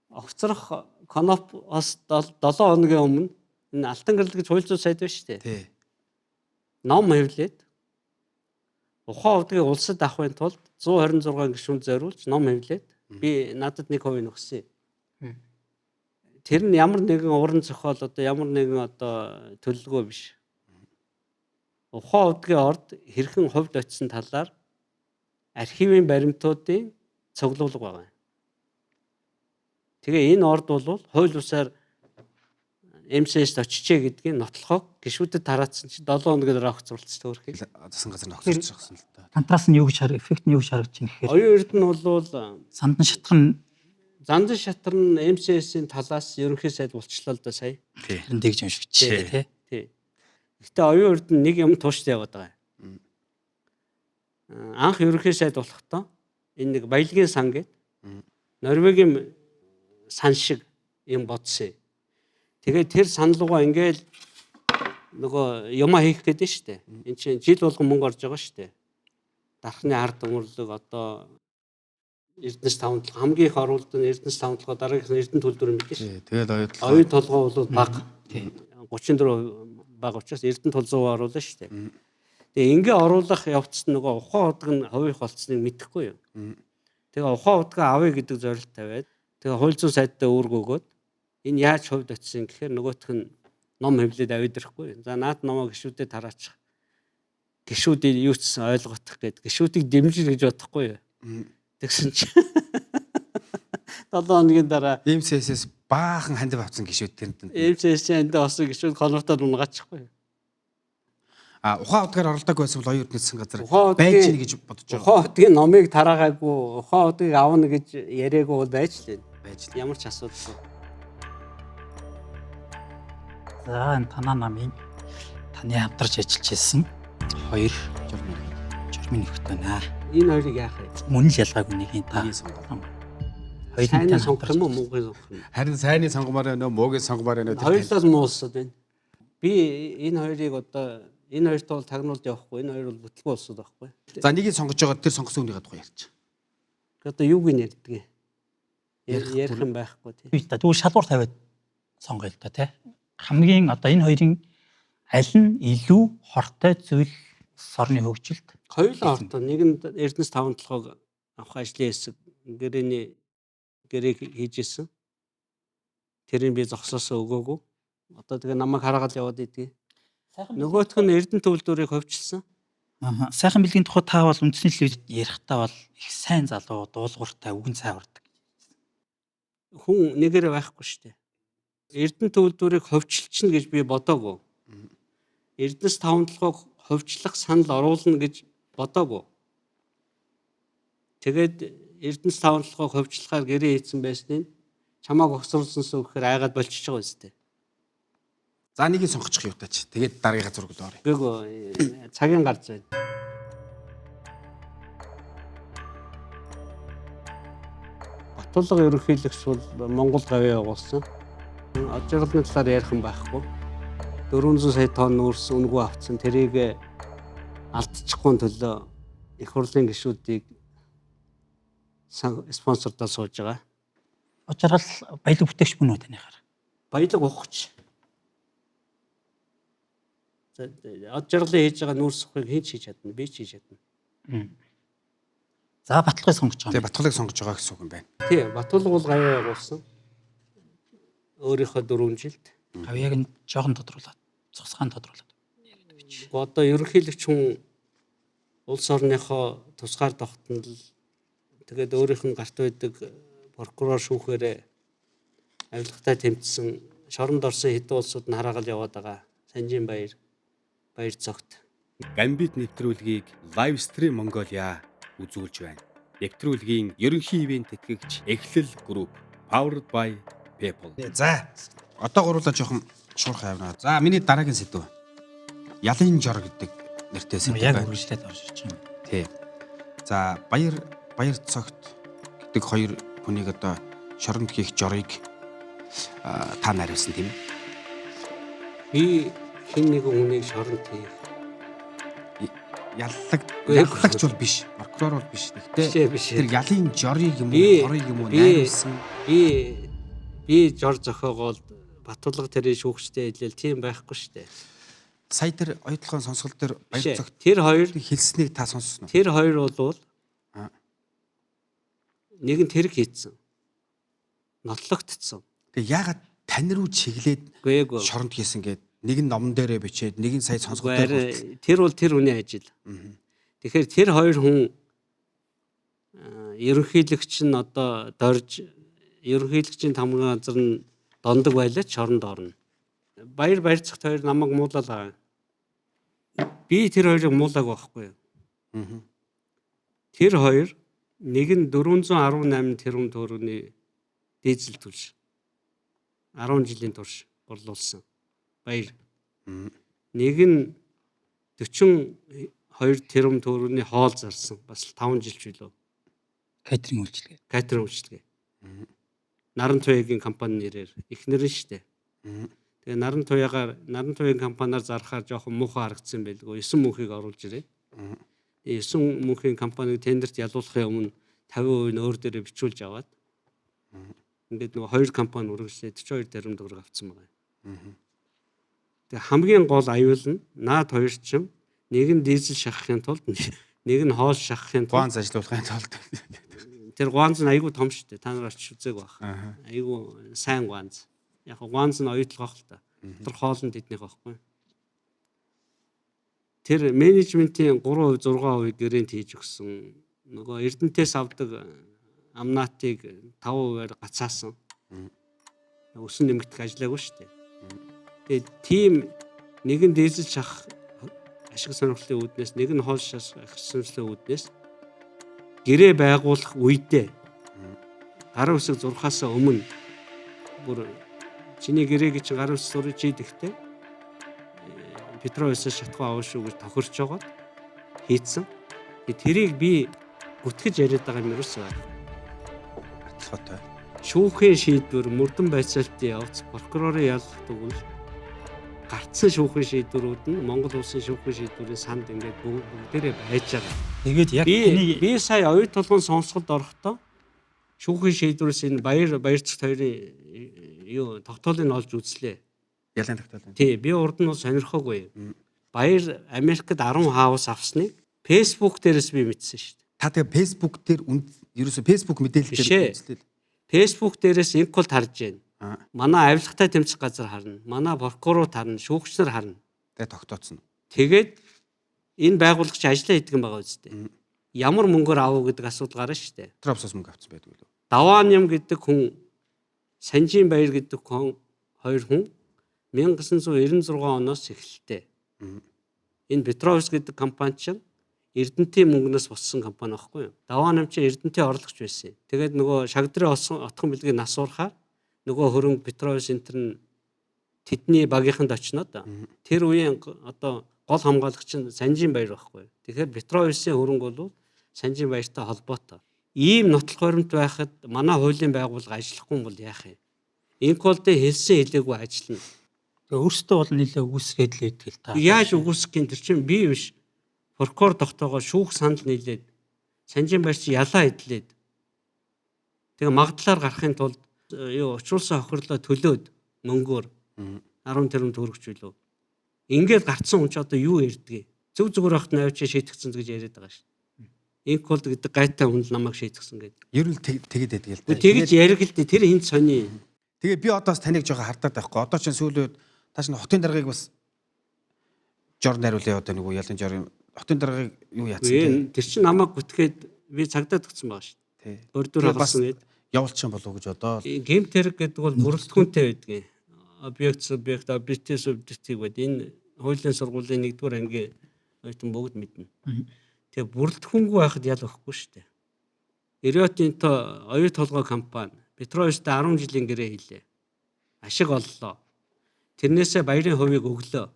Огцрох Коноп бас 7 хоногийн өмнө энэ Алтан гэрэл гэж хууль зүйн сайд байна шүү дээ. Тий. Ном хэвлээд ухаан удгийг улсад авахын тулд 126 гишүүн зориулж ном хэвлээд би надад 1% нөхсөн. Тэр нь ямар нэгэн уран зохиол одоо ямар нэгэн одоо төлөлгөө биш. Ухаан удгийн орд хэрхэн хувьд очисон талаар архивын баримтуудын цуглуулга байгаа. Тэгээ энэ орд бол хууль бусаар МСС-д очижээ гэдгийг нотлохог гишүүдэд тараацсан чинь 7 хоногийн дараа огцруулсан төөрхий. Засан газар нь огцорч байгаа юм л та. Контраст нь юу гэж хар эффект нь юу гэж харагдаж байна гэхээр Оюун эрдэнэ бол сандан шатах нь зандан шатар нь МСС-ийн талаас ерөнхий сайд болчлоо л да сая. Тий. харин тэгж уншигч тий. Тий. Гэтэ оюун эрдэнэ нэг юм тууштай яваад байгаа. Анх ерөнхий сайд болохдоо энэ нэг баялагын сан гэдэг Норвегийн сан шиг юм бодсон. Тэгээд тэр сан руугаа ингээл нөгөө юмаа хийх гэдэг нь шүү дээ. Энд чинь жил болгон мөнгө орж байгаа шүү дээ. Дархны ард түмэрлэг одоо Эрдэнэс таван толгой хамгийн их оруулалт нь Эрдэнэс таван толгой дараагийнх нь Эрдэнэ төлдөр юм биш. Тий. Тэгэл оюун толгой. Оюун толгой бол бага. 34% бага учраас Эрдэнэ тул 100% оруулна шүү дээ. Тэгээ ингээ оруулах явцад нөгөө ухаан удаг нь хувийнх болцсныг мэдэхгүй юу. Тэгээ ухаан удгаа авъя гэдэг зорилт тавиад тэгээ хууль зүйн сайдтай үүрэг өгөөд энэ яаж хувьд очисон гэхээр нөгөөх нь ном хэвлээд авидрэхгүй. За наад номоо гişүүдэд тараачих. Гişүүдийг юу ч гэсэн ойлгох гээд гişүүдийг дэмжих гэж бодохгүй юу. Тэгсэн чинь 7 хоногийн дараа МСС-с баахан хандив авсан гişүүд тэнд. МСС-ийн энд болсон гişүүд конвертод унгаачихгүй. А ухаан удгаар оролдог байсан бол оюун эрдэнэ засан газар Ухаан байж удгийн гэнэ гэж бодож байгаа. Ухаан удгийн номыг тараагаагүй, ухаан удгийг авна гэж яриаггүй бол байж л байна. Байж л. Ямар ч асуудалгүй. За энэ танаа намын таны хамтарч ажиллаж байсан хоёр Журмын журмын нөхөд байна. Энэ хоёрыг яах вэ? Мөн л ялгаагүй нэг юм та. Нэгийг сонгоо. Хоёулын Сайныг сонгох юм уу, муугийг сонгох юм уу? Харин сайныг сонгомоор байна уу, муугийг сонгомоор байна уу? тэр Хоёулаас муу улсууд байна. Би энэ хоёрыг одоо энэ хоёрт бол тагнуулд явахгүй, энэ хоёр бол бүтлгүй улсууд байхгүй. За нэгийг сонгож байгаа тэр сонгосон хүнийхээ тухай ярьчих. Одоо юуг нь ярьдгийг? Ярих юм байхгүй тий. Би та тэгвэл шалгуур тавиад сонгоё л да тий. Хамгийн одоо энэ хоёрын аль нь илүү хортой зүйл сорны хөгжилд Хоёулаа ортой. Нэг нь Эрдэнэс таван толгойг авах ажлын хэсэг гэрээний гэрээг хийж исэн. Тэрийг би зогсоосоо өгөөгүй. Одоо тэгээ намайг хараагаад яваад идэгий. Нөгөөх нь Эрдэнэ төвлөрийг ховчлсон. Аа. Сайхан бэлгийн тухай та бол үндэсний телевизэд ярихдаа бол их сайн залуу, дуулууртай, үгэн цай урдаг. Хүн нэгээрээ байхгүй шүү дээ. Эрдэнэ төвлөрийг ховчлчихна гэж би бодоогүй. Эрдэнэс таван толгойг ховчлох санал оруулна гэж бодоогүй. Тэгээд Эрдэнэс таван толгойг ховчлохаар гэрээ хийцэн байсныг чамааг огцруулсансуу гэхээр айгаад болчихж байгаа үстэй. За нэгийг сонгочих юу таач. Тэгээд дараагийнхаа зураг руу оръё. Үгүй цагийн гарц байна. Батулга ерөнхийлөгч бол Монгол гавьяа явуулсан. Од жаргалны талаар ярих юм байхгүй. 400 сая тонн нүүрс үнэгүй авцсан. Тэрийг алдчихгүй төлөө их хурлын гишүүдийг спонсордоо сууж байгаа. Од жаргал баялаг бүтээгч мөн үү таныхаар? Баялаг ухагч. За од жаргалын хийж байгаа нүүрс ухыг хэн ч хийж чадна, би ч хийж чадна. За Баталгыг сонгож байгаа Тэгээ юм. Батгалыг сонгож байгаа гэсэн үг юм байна. Тий, Батулга бол гавьяа явуулсан. Өөрийнхөө 4 жилд. Гавьяаг нь жоохон тодруулаад, цогцгаан тодруулаад. Одоо ерөнхийлөгч хүн улс орныхоо тусгаар тогтнол тэгээд өөрийнх нь гарт байдаг прокурор шүүхээрээ авилгатай тэмцсэн шоронд орсон хэдэн улсууд нь хараагаал яваад байгаа. Санжин баяр, баяр цогт. Гамбит нэвтрүүлгийг Live Stream Mongolia үзүүлж байна. Нэвтрүүлгийн ерөнхий ивент тэтгэгч Эхлэл Group, powered by People. За одоо гурлаа жоохон шуурх авна. За миний дараагийн сэдв. Ялын жор гэдэг нэртэй сэдв. Яг үргэлжлээд орж ирж байгаа юм. Тий. За Баяр Баяр цогт гэдэг хоёр хүнийг одоо шоронд хийх жорыг та нариулсан тийм ээ? Би хэн нэгэн хүнийг шоронд хийх Яллаг яллагч бол биш, прокурор бол биш. Гэхдээ биш. Тэр ялын жорыг юм уу, хорыг юм уу найруулсан. Би жор зохиогоол Батулга тэрийн шүүгчтэй хэлээл тийм байхгүй шүү дээ. Сая тэр оюутлогын сонсгол дээр Баяр цогт тэр хоёр хэлснийг та сонссон уу? Тэр хоёр болвол нэг нь тэрэг хийцэн. Нотлогдсон. Тэгээ яагаад тань руу чиглээд шоронд хийсэн гээд нэг нь номон дээрээ бичээд нэг нь сая сонсгол дээр тэр бол тэр хүний ажил. Тэгэхээр тэр хоёр хүн ерөнхийлөгч нь одоо дорж ерөнхийлөгчийн тамган газар нь дондог байлаа ч шоронд орно. Баяр Баярцагт хоёр намайг муулаад байгаа. Би тэр хоёрыг муулаагүй байхгүй юу? Тэр хоёр нэг нь 418 тэрбум төгрөгийн дизель төлш 10 жилийн турш борлуулсан. Баяр. Нэг нь 42 тэрбум төгрөгийн хоол зарсан. Бас 5 жил ч билүү. Кейтеринг үйлчилгээ. Кейтеринг үйлчилгээ. Наран туяагийн компани нэрээр эхнэр нь шүү дээ. Тэгээ Наран туяагаар Наран туяагийн компаниар зархаар жоохон муухай харагдсан байлгүй. 9 мөнхийг оруулж ирээ. 9 мөнхийн компаниг тендерт ялуулахын өмнө 50% нь өөр дээрээ бичүүлж аваад ингээд нөгөө хоёр компани үргэлжлээ 42 тэрбум төгрөг авсан байгаа. Тэгээ хамгийн гол аюул нь наад хоёр чинь нэг нь дизель шахахын тулд нэг нь хоол шахахын тулд гуанз ажилуулахын тулд тэр гуанз нь айгүй том шүү дээ. Та нар очиж үзег байх. Айгүй сайн гуанз. Яг гуанз нь оюутлогоох л та. Дотор хоол нь тэднийх байхгүй. Тэр менежментийн 3%, 6% гэрээнд хийж өгсөн. Нөгөө Эрдэнтээс авдаг амнатыг 5%-аар гацаасан. Өсөн нэмэгдэх ажиллаагүй шүү дээ. Тэгээд тийм нэг нь дизель шах ашиг сонирхлын үүднээс, нэг нь хоол шах ашиг сонирхлын үүднээс гэрээ байгуулах үедээ гарын үсэг зурхаас өмнө бүр чиний гэрээг чинь гарын үсэг зурж идэхтэй Петровисээс шатхуу авах шүү гэж тохирч жогоод хийцэн. Тэрийг би гүтгэж яриад байгаа юм ерөөсөө байх. Арталгаатай. Шүүхийн шийдвэр, мөрдөн байцаалтын явц, прокурорын яллах дүгнэлт, гарцсан шүүхийн шийдвэрүүд нь Монгол улсын шүүхийн шийдвэрийн санд ингээд бүгдээрээ байж байгаа. Тэгээд яг би сая оюут толгойн сонсголд орохдоо шүүхийн шийдвэрээс энэ Баяр Баярцагт хоёрын юу тогтоолыг олж үзлээ. Ялын тогтоол. Тий, би урд нь бол сонирхоогүй. Баяр Америкт 10 хаус авсныг Facebook дээрээс би мэдсэн шүү дээ. Та тэгээ Facebook дээр ерөөсө Facebook мэдээлэл дээр үзлээ. Facebook дээрээс инколд харж байна. Манай авилгатай тэмцэх газар харна. Манай прокурор харна, шүүгч нар харна. Тэгээ тогтооцсон. Тэгээд энэ байгуулагч ажиллаа хийдэг юм байгаа үстэй. Ямар мөнгөөр авав гэдэг асуудал гарна шүү дээ. Тропсос мөнгө авсан байдаг лөө. Давааням гэдэг хүн, Санжийн Баяр гэдэг хүн, хоёр хүн 1996 оноос эхэлтээ. Энэ Петровс гэдэг компани чинь Эрдэнтийн мөнгнөөс боссон компани байхгүй юу? Давааням чинь Эрдэнтийн орлогч байсан. Тэгээд нөгөө шагдрын отхон бэлгийг нас уурахаар нөгөө хөрөнгө Петровс энтер нь тэдний багийнханд очно да. Тэр үеийн одоо гол хамгаалагч нь Санжийн Баяр байхгүй юу? Тэгэхээр Петровсын хөрөнгө бол Санжийн Баяртай холбоотой. Ийм нотлох баримт байхад манай хуулийн байгууллага ажиллахгүй бол яах юм? Инколдын хэлсэн хэлээгүй ажиллана. Тэгээ өөрсдөө бол нэлээ үгүйсгээд л байдаг л та. Яаж үгүйсгэх юм тэр чинь би биш. Прокурор тогтоогоо шүүх санал нийлээд Санжийн Баяр чи ялаа идлээд. Тэгээ магадлалаар гарахын тулд юу учруулсан хохирлоо төлөөд мөнгөөр 10 тэрбум төгрөгч билүү. Ингээд гарцсан хүн чи одоо юу ярьдгийг? Зөв зүгээр хахт навчаа шийтгцэн гэж яриад байгаа шүү. Инколд гэдэг гайтай хүн л намайг шийтгсэн гэдэг. Ер нь тэгэд байдаг л да. Тэгэж яриг л дээ. Тэр хин сони. Тэгээ би одоо бас таныг жоохон хардаад байхгүй. Одоо чинь сүүлийн үед та чинь хотын даргаыг бас жор найруулъя одоо нэг ялын жорын хотын даргаыг юу яатсан те. Тэр чинь намайг гүтгээд би цагдаад өгсөн байгаа шүү. Тий. Бордуур хагалсан гээд явуулчих юм болов уу гэж бодоо. Гэмт хэрэг гэдэг бол бүрэлдэхүүнтэй байдгийн. Объект, субъект, объектив, субъектив гэдэг. Энэ хуулийн сургуулийн 1-р ангийн Оюутан бүгд мэднэ. Тэгээ бүрэлдэхүүнгүй байхад ял өгөхгүй шүү дээ. Рио Тинто оюу толгой компани Петровичтэй 10 жилийн гэрээ хийлээ. Ашиг оллоо. Тэрнээсээ баярын хувийг өглөө.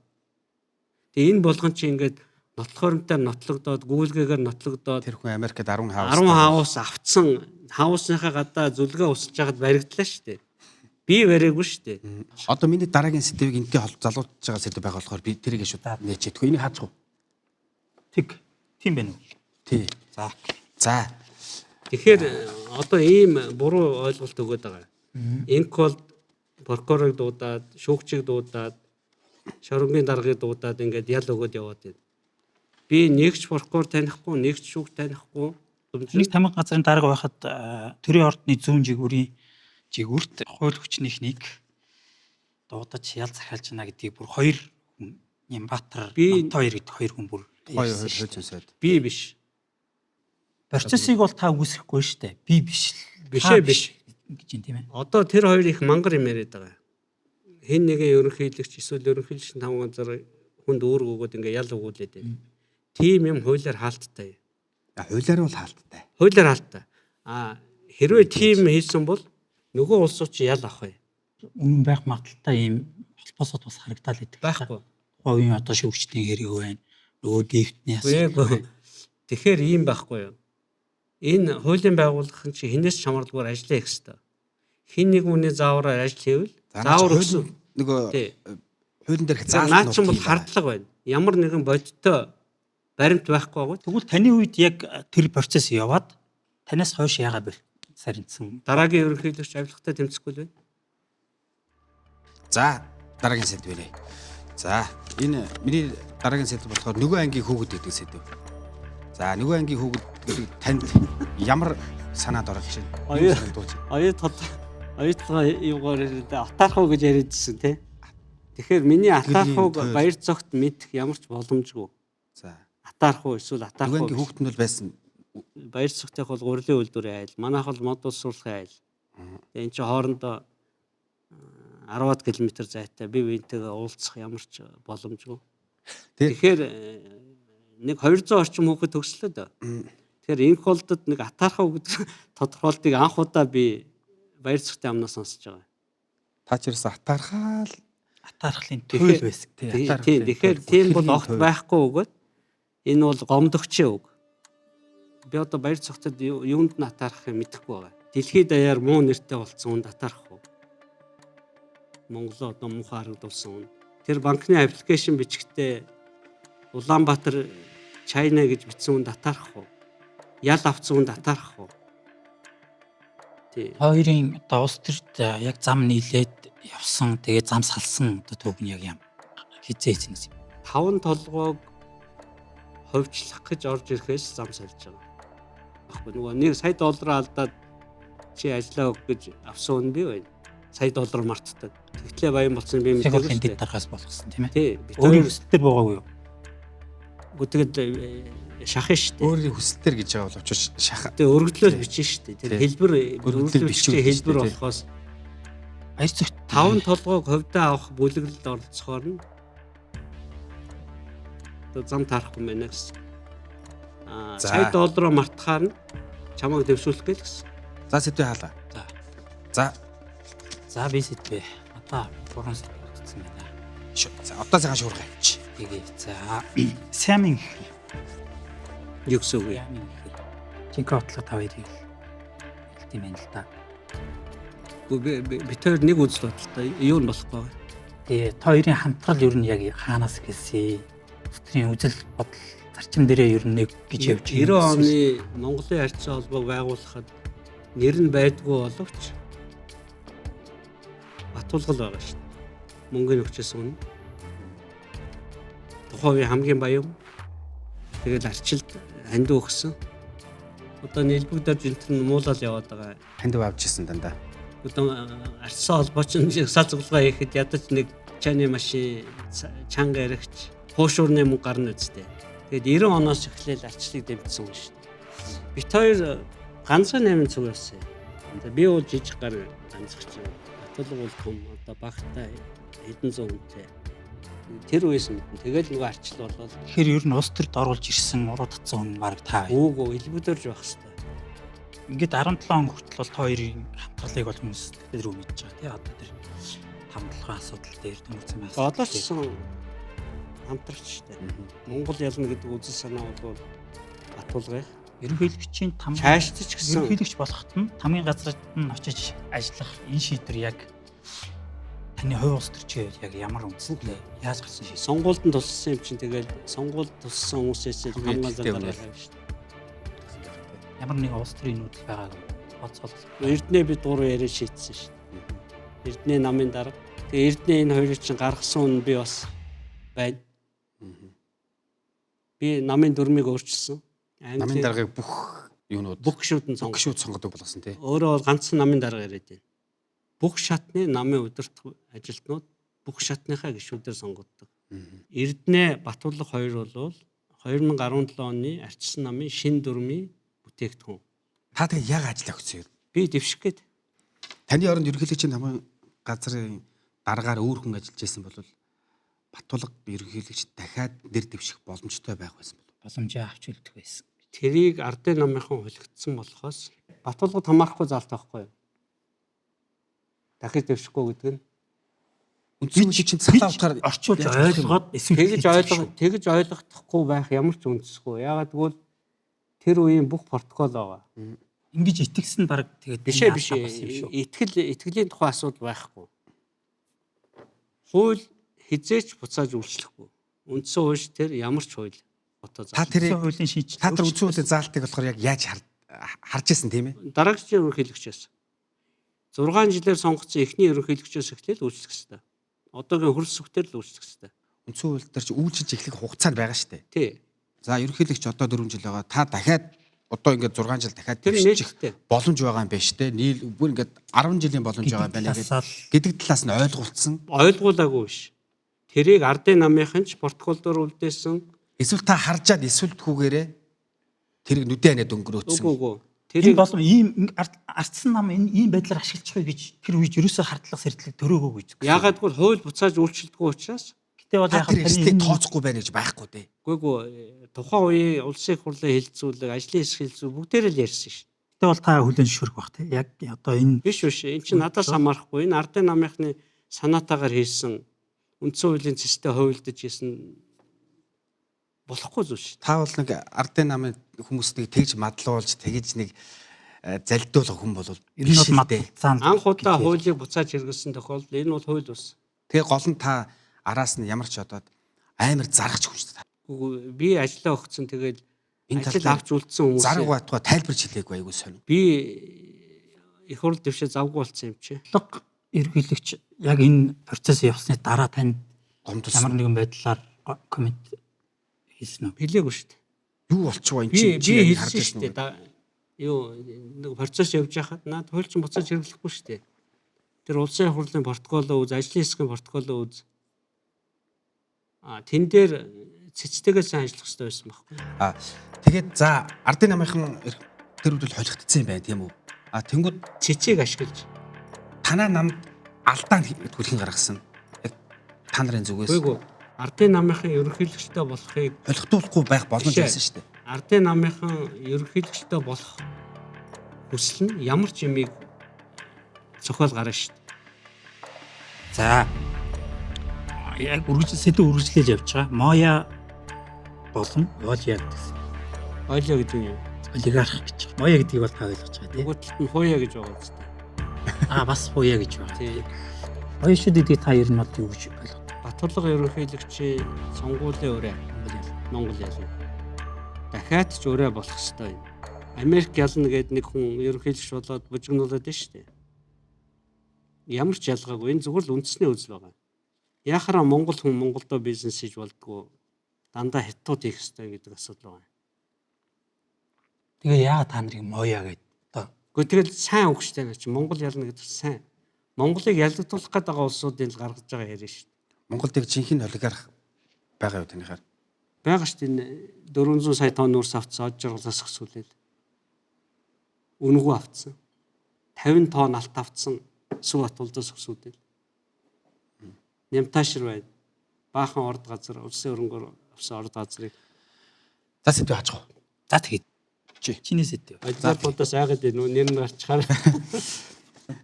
Тэгээ энэ болгон чи ингээд нотлох хоримтаар нотлогдоод, гүйлгээгээр нотлогдоод Тэр хүн Америкт 10 хаус. 10 хаус авцсан хаусныхаа гадаа зүлгээ усалж хагаад баригдлаа шүү дээ. Би бариагүй шүү дээ. Одоо миний дараагийн сэдвийг энтэй залуудж байгаа сэдв байгаа болохоор би тэрийг шууд нээчээдгүй. Энийг хаачих уу? Тэг. Тийм байна уу? Тий. За. За. Тэгэхээр одоо ийм буруу ойлголт өгöd байгаа. Инкол прокурорыг дуудаад, шүүгчийг дуудаад, шоронгийн даргаыг дуудаад ингээд ял өгöd яваад байна. Би нэг ч прокурор танихгүй, нэг ч шүүгч танихгүй. Нэг тамга газрын дарга байхад төрийн ордны зүүн жигүүрийн жигүүрт хууль хүчнийхнийг дуудаж ял захиалж байна гэдгийг бүр хоёр хүн Нямбатар Намт хоёр гэдэг хоёр хүн бүр Хоёр хууль зүйн сайд. Би биш. Процессыг бол та үгүйсгэхгүй шүү дээ. Би биш. Бишээ биш. Гэж юм тийм ээ. Одоо тэр хоёр их мангар юм яриад байгаа. Хэн нэгэн ерөнхийлөгч эсвэл ерөнхийлөгч таван газар хүнд үүрэг өгөөд ингээ ял өгүүлээд байна. Тийм юм хуулиар хаалттай. Хуулиар бол хаалттай. Хуулиар хаалттай. А хэрвээ тийм хийсэн бол нөгөө улсууд чи ял авах юм. Үнэн байх магадaltaй ийм холбоосод бас харагдаал идэг. Байхгүй. Тухайн үеийн одоо шүүгчдийн хэрэг байна. Нөгөө дэвтний асуудал. Тэгэхээр ийм байхгүй юу? Энэ хуулийн байгууллага чи хинээс ч хамааралгүйгээр ажиллах ёстой. Хин нэг хүний заавраар ажил хийвэл заавар өгсөн. Нөгөө хуулийн дээрх заавар наад чинь бол хардлага байна. Ямар нэгэн бодиттой баримт байхгүй байгаа. Тэгвэл таны үед яг тэр процесс яваад танаас хойш яагаад бэл сарницсан. Дараагийн ерөнхийлөгч авилгатай тэмцэхгүй л байна. За дараагийн сэдв нэ. За энэ миний дараагийн сэдв болохоор нөгөө ангийн хүүхэд гэдэг сэдв. За нөгөө ангийн хүүхэд гэдэг танд ямар санаанд орж байна? Оюу толгой юугаар атаархуу гэж яриадсэн тий. Тэгэхээр миний атаархууг баяр цогт мэдэх ямар ч боломжгүй. За атаархуу эсвэл атаархуу. Нөгөө ангийн хүүхэд нь бол байсан. Баяр цогтынх бол гурилын үйлдвэрийн айл, манайх бол мод боловсруулахын айл. Тэгээ эн чинь хоорондоо 10-аад км зайтай бие биентэйгээ уулзах ямар ч боломжгүй. Тэгэхээр нэг 200 орчим хүүхэд төгслөө дөө. Тэгэхээр инх болдод нэг атаархуу гэдэг тодорхойлтыг анх удаа би баяр цогтын амнаас сонсож байгаа. Та ч ерөөсө атаархаал атаархлын туйл байсан. Тийм. Тэгэхээр тийм бол огт байхгүй өгөөд энэ бол гомдогчийн үг. Би одоо баяр цогтод юунд нь атаархах юм мэдэхгүй байгаа. Дэлхийд даяар муу нэртэй болцсон хүнд атаархах уу? Монгол одоо муухай харагдуулсан хүн. Тэр банкны аппликейшн бичгтээ Улаанбаатар Чайна гэж бичсэн хүнд атаархах уу? Ял авцсан хүнд атаархах уу? Тий. Хоёрын одоо улс төрт яг зам нийлээд явсан, тэгээ зам салсан одоо түүх нь яг юм хизээ хийсэн гэсэн юм. Таван толгойг хувьчлах гэж орж ирэхээс зам сольж байгаа. Баггүй нөгөө нэг сая доллараа алдаад чи ажиллаа өг гэж авсан хүн би байна. Сая доллар мартдаг. Тэгтлээ баян болсон би мэдээгүй шүү дээ. Дарахаас болгосон тийм ээ. Тий. Өөрийн хүсэлтээр буугаагүй юу? Үгүй тэгэл шахах шүү дээ. Өөрийн хүсэлтээр гэж байгаа боловч шах. Тэгээ өргөдлөөр бичнэ шүү дээ. Тэр хэлбэр өргөдлөл бичсэн хэлбэр болохоос баяр цогт таван толгойг хувьдаа авах бүлэглэлд оролцохоор нь одоо зам таарахгүй байна гэсэн. Аа сая доллараа мартахаар нь чамайг дэвшүүлэх гээл гэсэн. За сэдвээ хаалаа. За. За. За би сэдвээ. Одоо бурхан сэдв бодсон байна. За одоо сайхан шуурга авчи. Тэгээ. За. Сямын юу гэсэн үг вэ? Сямын гэхээр жинхэнэ бодлого та хоёрыг хэлт юм байна л да. Үгүй би тэр нэг үзэл бодолтой юу нь болохгүй байгаа. Тэгээ та хоёрын хамтрал ер нь яг хаанаас эхэлсэн? Өдрийн үзэл бодол зарчим дээрээ ер нь нэг гэж явж 90 оны Монголын харьцан холбоог байгуулахад нэр нь байдгүй боловч Батулгал байгаа шүү дээ. Мөнгөний хүчээс үнэ. Тухайн үеийн хамгийн баян. Тэгэл арчилд хандив өгсөн. Одоо нийлбэгдэж энэ төр муулал яваад байгаа. Хандив авч ирсэн дандаа. Одоо арчсан холбоо чинь сал цуглгаа хийхэд ядаж нэг чаны машин, чанга яригч, хуушуурны мөнгө гарна үсттэй. Тэгээд 90 оноос эхлээл арчлыг дэмжсэн хүн шүү дээ. Бит хоёр ганцхан 8 цуг явсан. За би бол жижиг гар ганцхан. Батулга бол том одоо багтай хэдэн зуун хүнтэй. Тэр үеэс мэднэ. Тэгэл нөгөө арчил болоод Тэгэхээр ер нь улс төрд оруулж ирсэн уруу татсан хүн баг та бай. Үгүй элбэдэрж байх хэвээр. Ингээд 17 он хүртэл бол та хоёрын хамтралыг бол хүмүүс тэр рүү мэдж байгаа тий. Одоо тэр там толгой асуудал дээр төмөрцөн байх. Одоо ч гэсэн хамтарч штэ. Монгол ялна гэдэг үзэл санаа бол Батулгын Ерөнхийлөгчийн там чаашд ч гэсэн ерөнхийлөгч болоход нь тамийн газрад нь очиж ажиллах энэ шийдвэр яг таны хувь улс төрчөө яг ямар үндсэлтэй яаж гарсан шийдвэр? Сонгуульд нь тусалсан юм чинь тэгэл сонгуульд тусалсан хүмүүсээс л Хамгийн хамгаалал ихтэй гаргаад үнэ. байна штэ. Ямар нэгэн улс төрийн нүүдэл байгаагүй. Тооцоолол. Эрдэнэ бид гурав яриа шийдсэн штэ. Эрдэнэ намын дарга. Тэгээ Эрдэнэ энэ хоёрыг чинь гаргасан хүн би бас байна. Би намын дүрмийг өөрчилсөн. Намын Английн даргаыг бүх юунууд бүх гишүүд нь бүх сонгох. гишүүд сонгодог болгосон тий. Өөрөө бол ганцхан намын дарга яриад байна. Бүх шатны намын удирдах ажилтнууд бүх шатныхаа гишүүдээр сонгогддог. Эрдэнэ Батулга хоёр бол 2017 оны арчсан намын шин дүрмийн бүтээгдэхүүн. Та тэгээ яг ажиллах гэсэн юм. Би дэвших гээд Таны оронд ерөнхийлөгчийн намын газрын даргаар өөр хүн ажиллаж байсан бол Батулга ерөнхийлөгч дахиад нэр дэвших боломжтой байх байсан бол. Боломжоо авч үлдэх байсан. Тэрийг ардын намынхан хулигдсан болохоос Батулгад хамаарахгүй заалт байхгүй юу? Дахиж дэвшихгүй гэдэг нь Үндсэн хуулийн чинь салаа утгаар орчуулж яаж болох юм? ойлгоод эсвэл тэгж ойлгох тэгж ойлгохдохгүй байх ямар ч үндэсгүй. Яагаад гэвэл тэр үеийн бүх протокол байгаа. Ингэж итгэсэн баг тэгээд Биш ээ энэ биш алдаа болсон юм шүү. ээ. Итгэл итгэлийн тухай асуудал байхгүй. Хууль хизээч буцааж үйлчлэхгүй. Үндсэн хууль тэр ямар ч хууль ботоо Та заа. тэрийг Үндсэн хуулийн шинжилгээ та тэр үндсэн хуулийн заалтыг болохоор яг яаж харж ирсэн тийм ээ? Дараагчийн ерөнхийлөгчөөс 6 жилээр сонгогдсон эхний ерөнхийлөгчөөс эхлээл үйлчлэх ёстой. Одоогийн хөрс сүхтэр л үйлчлэх ёстой. Үндсэн хууль дээр чи үйлчилж эхлэх хугацаа нь байгаа шүү дээ. Тий. За ерөнхийлөгч одоо 4 жил байгаа. Та дахиад одоо ингээд 6 жил дахиад Тэр дэвшчих нээлттэй. боломж байгаа юм байна шүү дээ. Нийл бүр ингээд 10 жилийн боломж байгаа юм байна Гэдэг талаас гэдэг гэдэг талаас нь ойлгуулсан. Ойлгуулаагүй биш. Тэрийг ардын намынхан ч протокол дээр үлдээсэн. Эсвэл та харжаад эсвэл түүгээрээ тэрийг нүдэн анаад өнгөрөөцсөн. Үгүй үгүй. Энэ Тэрийг болон ийм ардсан нам энэ ийм байдлаар ашиглах вэ гэж тэр үед ерөөсөө хардлага сэрдлэг төрөөгөө гэж. яагаад гэвэл хууль буцааж үйлчлдэггүй учраас Гэтэ бол Та яг тэр таны эрсдлийг энэ- тооцохгүй байна гэж байхгүй дээ. үгүй үгүй тухайн үеийн улсын их хурлын хэлэлцүүлэг, ажлын хэсэг хэлэлцүүлэг бүгдээрээ л ярьсан шин. Гэтэ бол та хүлэн зөвшөөрөх бах тий. Яг одоо энэ Биш биш. Эн чинь надаас хамаарахгүй. Энэ ардын намынхны санаатаагаар хийсэн үндсэн хуулийн цэстэй хувилдаж хийсэн болохгүй зүйл шин. Та бол нэг ардын намын хүмүүст нэг тэгж мадлуулж тэгж нэг залдуулах хүн бол ер нь биш бол л дээ. мадалцаан Анх удаа хуулийг буцааж хэрэглэсэн тохиолдолд энэ бол хууль ус. Тэгээ гол нь та араас нь ямар ч одоод амар заргач хүн шүү дээ. Үгүй би ажиллаа өгцөн тэгэл Энэ ажил тал дээр авч үлдсэн хүмүүс. Зарга байтугай тайлбарч хэлээгүй айгуу сонь. Би их хурл дэвшээ завгүй болсон юм чи. Бодлого ерөнхийлөгч яг энэ процесс явсны дараа танд ямар Гомдолсон. нэгэн байдлаар коммент хийсэн үү? Хэлээгүй шүү дээ. Юу болчихвоо энэ Би чинь би чи яг харж хэлсэн байсан шүү дээ. үү? Юу нэг процесс явж байхад наад хууль чинь буцааж хэрэглэхгүй шүү дээ. Тэр улсын их хурлын протоколоо үз, ажлын хэсгийн протоколоо үз. А тэн дээр цэцтэйгээ сайн ажиллах хэрэгтэй байсан байхгүй. А тэгээд за ардын намынхан тэр үед л холигдсон юм байна тийм үү? А тэнгууд Цэцийг ашиглаж. танаа намд алдаа хүлхэн гаргасан. Яг та нарын зүгээс Үгүй ээ. Ардын намынхан ерөнхийлөгчтэй болохыг холигдуулахгүй байх боломж Бишээ. байсан шүү дээ. ардын намынхан ерөнхийлөгчтэй болох хүсэл нь ямар ч юмыг зохиол гарна шүү дээ. За яг үргэлж сэдв үргэлжлэл явж байгаа. Моя болон Олия гэсэн. Ойлоо гэдэг нь юу? Олигарх гэж. байгаа. Моя гэдгийг бол та ойлгож байгаа тий. Нөгөө талд нь хуяа гэж байгаа зү. Аа бас хуяа гэж байна. Тий. Моя шүд гэдгийг та ер нь бол юу гэж ойлгох Батурлага ерөнхийлөгчийн сонгуулийн ураа вэ? Монгол ялна. Дахиад ч ураа болох ёстой юм. Америк ялна гэд нэг хүн ерөнхийлөгч болоод бужигнуулаад байна шүү дээ. Ямар ч ялгаагүй. Энэ зүгээр л үндэсний үзэл байгаа. Яхаараа Монгол хүн Монголдо бизнес хийж болдгоо. Дандаа хятад хийх ёстой гэдэг асуудал байгаа. Тэгээ яагаад та нарыг Моя гэдэг одоо Гэхдээ тэгэл сайн үг шүү дээ. Чи Монгол ялна гэдэг чинь сайн. Монголыг ялгдуулах гээд байгаа улсуудын л гаргаж байгаа яриа шүү дээ. Монголд яг жинхэнэ олигарх байгаа юу таныхаар? Байгаа шүү дээ энэ 400 сая тонн нүрс авцсан, од жаргалаас өсвөлэл. Үнэгүй авцсан. 50 тонн алт авцсан Сүхбат улдаас өсвөлэл. Нямтаашир байна. Баахан орд газар, улсын хөрөнгөөр авсан орд газрыг За сэдв хааж гоо. За тэгээд Чи. чиний сэдв. Олигархуудаас айгаад байна уу? Нэр нь гарчхаар.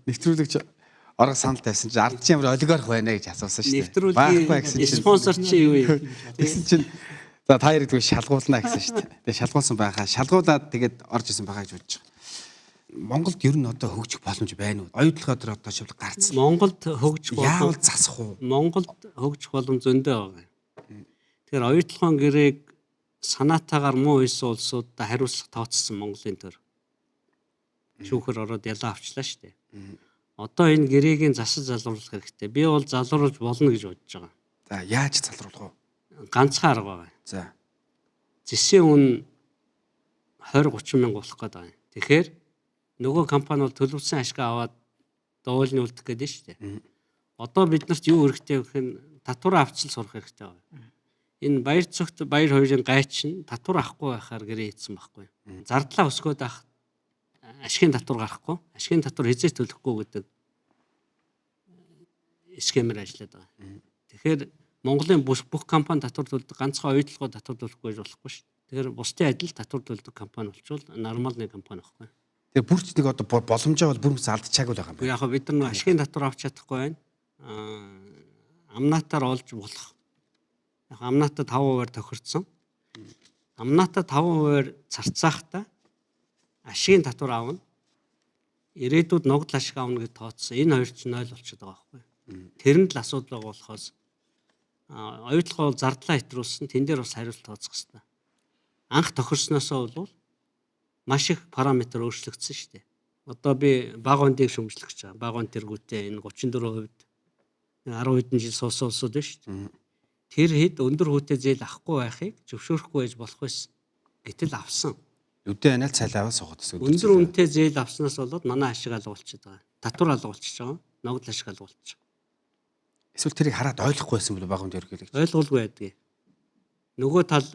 Нэвтрүүлэгч орго санал тавьсан чинь ард чинь ямар олигарх байна гэж асуусан шүү дээ. Байхгүй Нэвтрүүлгийн гэсэн чинь спонсор чи юу юм? Тэгсэн чинь за та хоёрыг тэгвэл шалгуулна гэсэн шүү дээ. Тэгээ шалгуулсан байхаа. Шалгуулад тэгээд орж исэн байхаа гэж бодож байгаа. Монголд ер нь одоо хөгжих боломж байна уу? Оюутлогоо дээр одоо шивл гарцсан. Монголд хөгжих Яавал боломж засах уу? Монголд хөгжих боломж зөндөө байгаа. Тэгэхээр оюутлогын гэрээг санаатаагаар муу хийсэн улсуудад хариуцлага тооцсон Монголын төр. Шүүхэр ороод ялаа авчлаа шүү дээ. Одоо энэ гэрээгийн засал залруулах хэрэгтэй. Би бол залруулж болно гэж бодож байгаа. За яаж залруулах вэ? Ганцхан арга байгаа. За. Зэсийн үн 20 30 мянга болох гээд байгаа юм. Тэгэхээр нөгөө компани бол төлөвлөсөн ашиг аваад доолны үлдэх гээд шүү дээ. Одоо биднэрт юу хэрэгтэй вэ гэхээр татвар авцал сурах хэрэгтэй байна. Энэ баяр цогт баяр хоёрын гай чинь татвар авахгүй байхаар гэрээ хийсэн байхгүй. Зардлаа өсгөөд ах ашигын татвар гарахгүй, ашигын татвар хизээ төлөхгүй гэдэг схемээр ажиллаад байгаа. Тэгэхээр Монголын бүх компани татвар төлдөг, ганцхан оюутлогоо татвар төлөхгүй гэж болохгүй шүү. Тэгэхээр бусдын адил татвар төлдөг компани болчвол нормалны компани байхгүй. Тэгээ бүрч нэг одоо боломжоо бол бүр мэс алдчихаагүй л байгаа юм байна. Яг бид нар ашигын татвар авч чадахгүй байна. Амнаатаар олж болох. Яг амнаата 5%-аар тохирцсон. Амнаата 5%-аар зарцаахта ашигын татвар авна. Ирээдүйд ногдол ашиг авна гэж тооцсон. Энэ хоёр чинь 0 болчиход байгаа байхгүй. Тэрэнд л асуудал байгаа болохоос оюутлогоо бол зардлаа хэтрүүлсэн. Тэн дээр бас хариулт тооцох хэрэгтэй. Анх тохирсноосоо бол маш их параметр өөрчлөгдсөн шүү дээ. Одоо би бага ондыг шүмжлэх гэж байгаа. Бага он тэргүүтээ энэ 34% 10 хэдэн жил суусан улсууд байна шүү дээ. Тэр хэд өндөр хүүтэй зээл авахгүй байхыг зөвшөөрөхгүй байж болох байсан. Гэтэл авсан. Нүдэн анаал цайлаа аваад суугаад гэсэн. Өндөр үнэтэй зээл авснаас болоод манай ашиг алга болчиход байгаа. Татвар алга болчихж байгаа. Ногдол ашиг алга болчихж байгаа. Эсвэл тэрийг хараад ойлгохгүй байсан бол бага хүнд ерөнхийлөгч. Ойлголгүй байдгийг. Нөгөө тал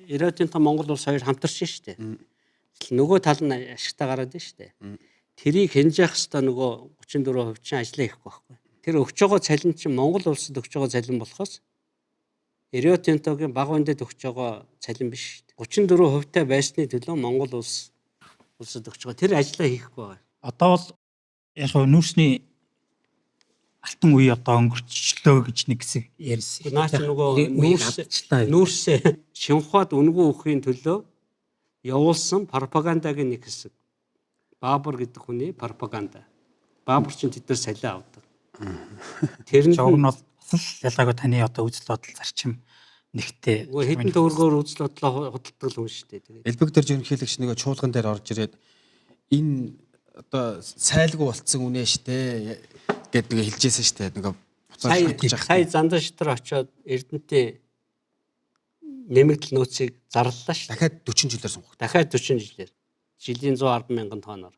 Ирээдүйн та Монгол улс хоёр хамтарч шүү дээ. Тэгэл нөгөө тал нь ашигтай гараад байна шүү дээ. Тэрийг хянжаах хэвээр нөгөө 34% чинь ажиллаа хийхгүй байхгүй. Тэр өгч байгаа цалин чинь Монгол улсад өгч байгаа цалин болохоос Рио Тинтогийн бага үндэд өгч байгаа цалин биш. 34% та байсны төлөө Монгол улсад өгч байгаа. Тэр ажиллаа хийхгүй байгаа. Одоо бол яг хөө нүүрсний алтан үе одоо өнгөрчлөө гэж нэг хэсэг ярьсан. Наа чи нөгөө нүүрс нүүрсээ шинхуад үнгүй өгөхийн төлөө явуулсан пропагандагийн нэг хэсэг. Баабур гэдэг хүний пропаганда. Баабур чинь тэд нар салиа авдаг. Тэр нь Жог нь бол бас л ялгаагүй таны одоо үзэл бодол зарчим нэгтэй. Хэдэн төгрөгөөр үзэл бодлоо худалдаг л хүн шүү дээ. Тэгээд Элбэг дээр ерөнхийлөгч нөгөө чуулган дээр орж ирээд энэ одоо сайлгүй болцсон үнэ штэ гэд нэг хэлжсэн штэ нөгөө буцааж сая зандан шатар очиод Эрдэнтийн нэмэгдэл нөөцийг зарлалаа шүү. Дахиад 40 жилээр сунгах. Дахиад 40 жилээр. Жилийн 110 мянган тоноор.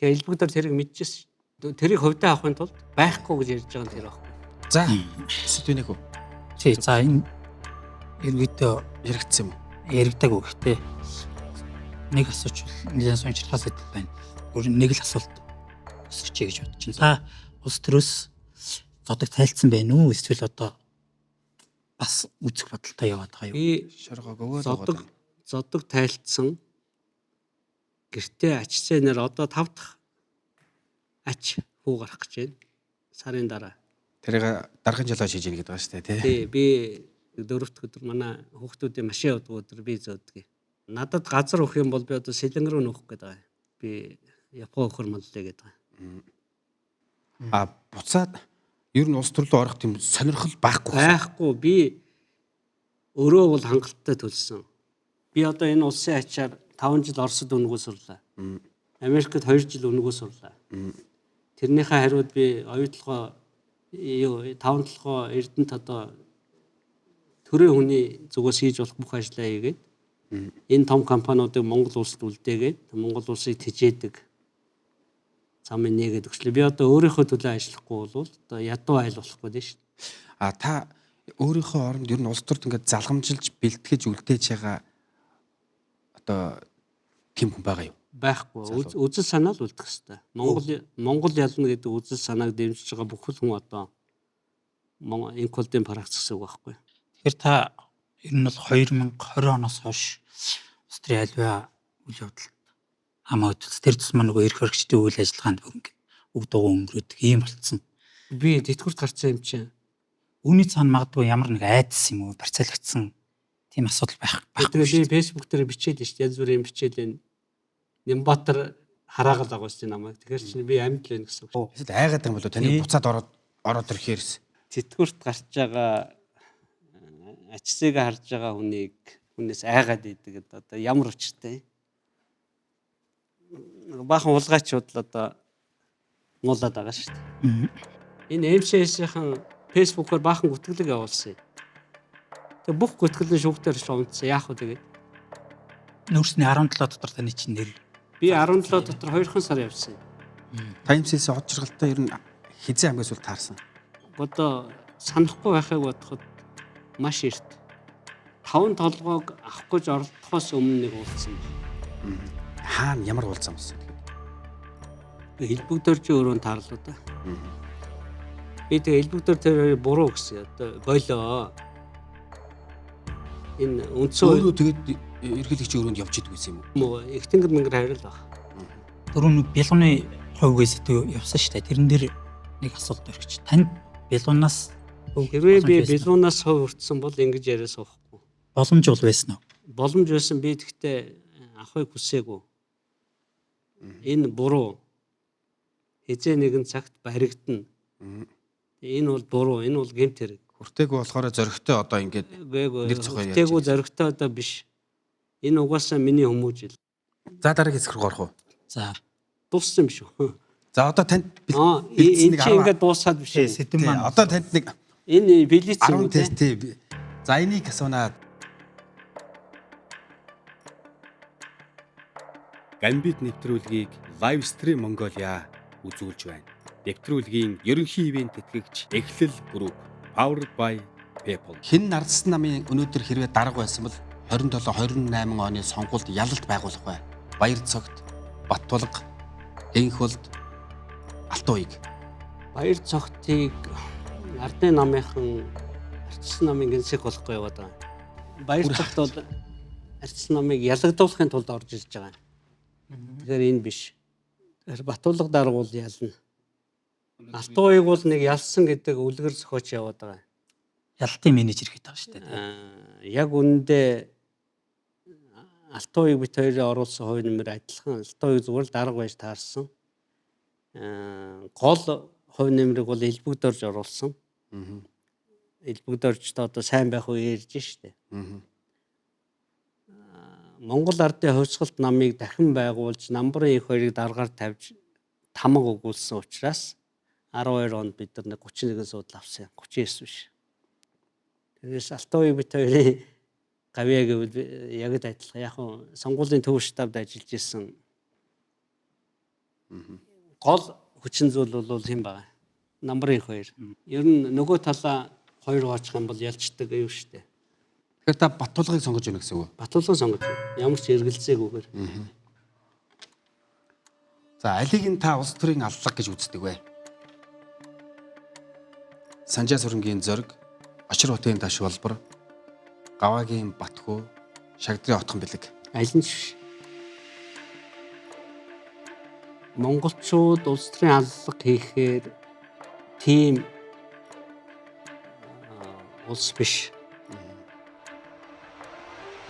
Тэгээ элбэг дээр тэрийг мэдчихсэн. Тэрийг хувьдаа авахын тулд байхгүй гэж ярьж байгаа нь тэр байхгүй. За сэдвэнийх үү? Тий, за энэ ерөөдөө яригдсан юм уу? Яригдаагүй гэхдээ нэг асууч нэлээд сонирхолтой сэдв байна. Өөр нэг л асуулт өсөж гэж бодож байна. Та улс төрөөс зодог тайлцсан байна уу? Эсвэл одоо бас үзэх бодолтой яваад байгаа юу? Би шоргоог өгөөд зодог зодог тайлцсан. Гэртээ ач цэнээр одоо 5 дахь ач хүү гарах гэж байна. Сарын дараа. Тэрийг даргын жолоо шийж ийн гэдэг байгаа шүү дээ, тий. Тий, би дөрөв дэх өдөр манай хүүхдүүдийн машин явдаг өдөр би зөөдөг. Надад газар өгөх юм бол би одоо Сэлэнг рүү нүүх гэдэг байгаа. Би Япон өхөр маллаа гэдэг байгаа. А буцаад ер нь улс төрлөө орох тийм сонирхол байхгүй. Байхгүй би өөрөө бол хангалттай төлсөн. Би одоо энэ улсын ачаар 5 жил Оросд өнгөө сурлаа. Америкт 2 жил өнгөө сурлаа. Тэрнийхээ хариуд би оюутлогоо юу таван толгоо Эрдэнэт одоо төрийн хүний зүгээс хийж болох бүх ажлаа хийгээд энэ том компаниудыг Монгол улсад үлдээгээд Монгол улсыг тэжээдэг замыг нээгээд өгчлээ. Би одоо өөрийнхөө төлөө ажиллахгүй бол одоо ядуу айл болохгүй дээ шүү дээ. А та өөрийнхөө оронд ер нь улс төрд ингээд залгамжилж бэлтгэж үлдээж байгаа одоо тийм хүн байгаа юу? Байхгүй. Үзэл санаа л үлдэх хэвээр. Монгол ялна гэдэг үзэл санааг дэмжиж байгаа бүхэл хүн одоо Инкулдын пракс гэсэн үг байхгүй. Тэгэхээр та ер нь бол 2020 оноос хойш улс төрийн альва үйл явдалд хамаа хөдөлсөн. Тэр тусмаа нөгөө эрх баригчдын үйл ажиллагаанд бүр ингээд үг дугуй өнгөрөөдөг ийм болцсон. Би тэтгэврт гарсан юм чинь. Үүний цаана магадгүй ямар нэг айдас юм уу барьцаалагдсан тийм асуудал байхгүй. Тэгээ би Facebook дээр бичээд шүү дээ. Янз бүрийн бичээл энэ Нямбатар хараагаад байгаа шүү дээ намайг. Тэгэхээр чинь би амьд л байна гэсэн үг. Эсвэл айгаад байгаа юм болоо таны буцаад ороод ирэхээрс. Тэтгэврт гарч байгаа ачсыг харж байгаа хүнийг хүнээс айгаад идэг гэдэг одоо ямар учиртай. Баахан хулгайчуд л одоо муулаад байгаа шүү дээ. Энэ MCS-ийн Facebook-оор баахан гүтгэлэг явуулсан юм. Тэгээ бүх гүтгэл нь шүүхтэр унтсан. Яах вэ тэгээд? Нүүрсний 17 дотор таны чинь нэр Би 17 дотор 2 сар явсан. Та MCS од жаргалтай ер нь хизээ хамгийн сүүлд таарсан. Одоо санахгүй байхыг бодоход маш эрт. 5 толгойг авах гэж оролдохоос өмнө нэг уулзсан байна. Хаана ямар уулзсан болсон тэгэхээр? Элбэг дөржийн өрөөнд таарлаа да. Би тэгээ элбэг дөр тэр хоёр буруу гэсэн. Одоо болоо. Энэ үндсэн Өөрөө тэгээд ерөнхийлөгчийн өрөөнд явж идэг байсан юм уу? их тэнгэр мэнгэр харил баг. Дөрөв нэг бялганы хувь гэж явсан шүү дээ. Тэрэн дээр нэг асуулт өргөч. Танд бялгунаас хэрвээ би бялгунаас хувь өртсөн бол ингэж яриа суухгүй. Боломж бол байсан уу? Боломж байсан, би тэгтээ авахыг хүсээгүй. Энэ буруу. Хизээ нэгэн цагт баригдана. Энэ бол буруу, энэ бол гэмт хэрэг. Хүртээгүй болохоор зоригтой одоо ингээд нэр цохоо ярьж. Хүртээгүй зоригтой одоо биш. Энэ угаасаа миний хүмүүжил. За дараагийн хэсэг рүү орох уу? За. Дууссан юм шүү. За одоо танд энэ чинь ингээд дуусаад биш. Сэдэн маань. Одоо танд нэг энэ билет 10 тест тий. За энийг асуунаа. Гамбит нэвтрүүлгийг Live Stream Mongolia үзүүлж байна. Нэвтрүүлгийн ерөнхий ивент тэтгэгч Эхлэл Group, powered by People. Хэн Нардсан намын өнөөдөр хэрвээ дарга байсан бол 27 28 оны сонгуульд ялалт байгуулах бай. Баяр цогт, Баттулга, Энхүлд, Алтан уяг. Баяр цогтыг ардын намынхан ардсан намын генсек болохгүй яваад байгаа. Баяр цогт бол ардсан намыг ялагдуулахын тулд орж ирж байгаа. Тэгэхээр энэ биш. Тэгэхээр Батулга дарга бол ялна. Алтан уяг бол нэг ялсан гэдэг үлгэр зохиоч яваад байгаа. Ялалтын менежер гэдэг байгаа шүү дээ. Яг үнэндээ Алтан уяг бит хоёрын оруулсан хувь нэмэр адилхан. Алтан уяг зүгээр л дарга байж таарсан. Гол хувь нэмрийг бол элбэг дорж оруулсан. Элбэг доржтой одоо сайн байх үе ярьж штэ. Монгол ардын хувьсгалт намыг дахин байгуулж намбарын их хоёрыг даргаар тавьж тамга өгүүлсэн учраас 12 онд бид нар 31 суудал авсан. 39 биш. Тэрнээс Алтан уяг бит хоёрын гавьяа гэвэл яг л адилхан. Яг нь сонгуулийн төв штабд ажиллаж исэн. Гол хүчин зүйл бол хэн байгаа? Намбарын их хоёр. Ер нь нөгөө талаа хоёр хоочих юм бол ялцдаг юм шүү дээ. Тэгэхээр та Баттулгыг сонгож байна гэсэн үг үү? Баттулгыг сонгож байна. Ямар ч эргэлзээгүйгээр. За алийг нь та улс төрийн аллага гэж үздэг вэ? Санжаа сүрэнгийн зориг, Очир хотын таш болбор, Гаваагийн Батхүү, Шагдрын отхон бэлэг. Аль нь ч биш. Монголчууд улс төрийн аллага хийхээр тийм улс биш.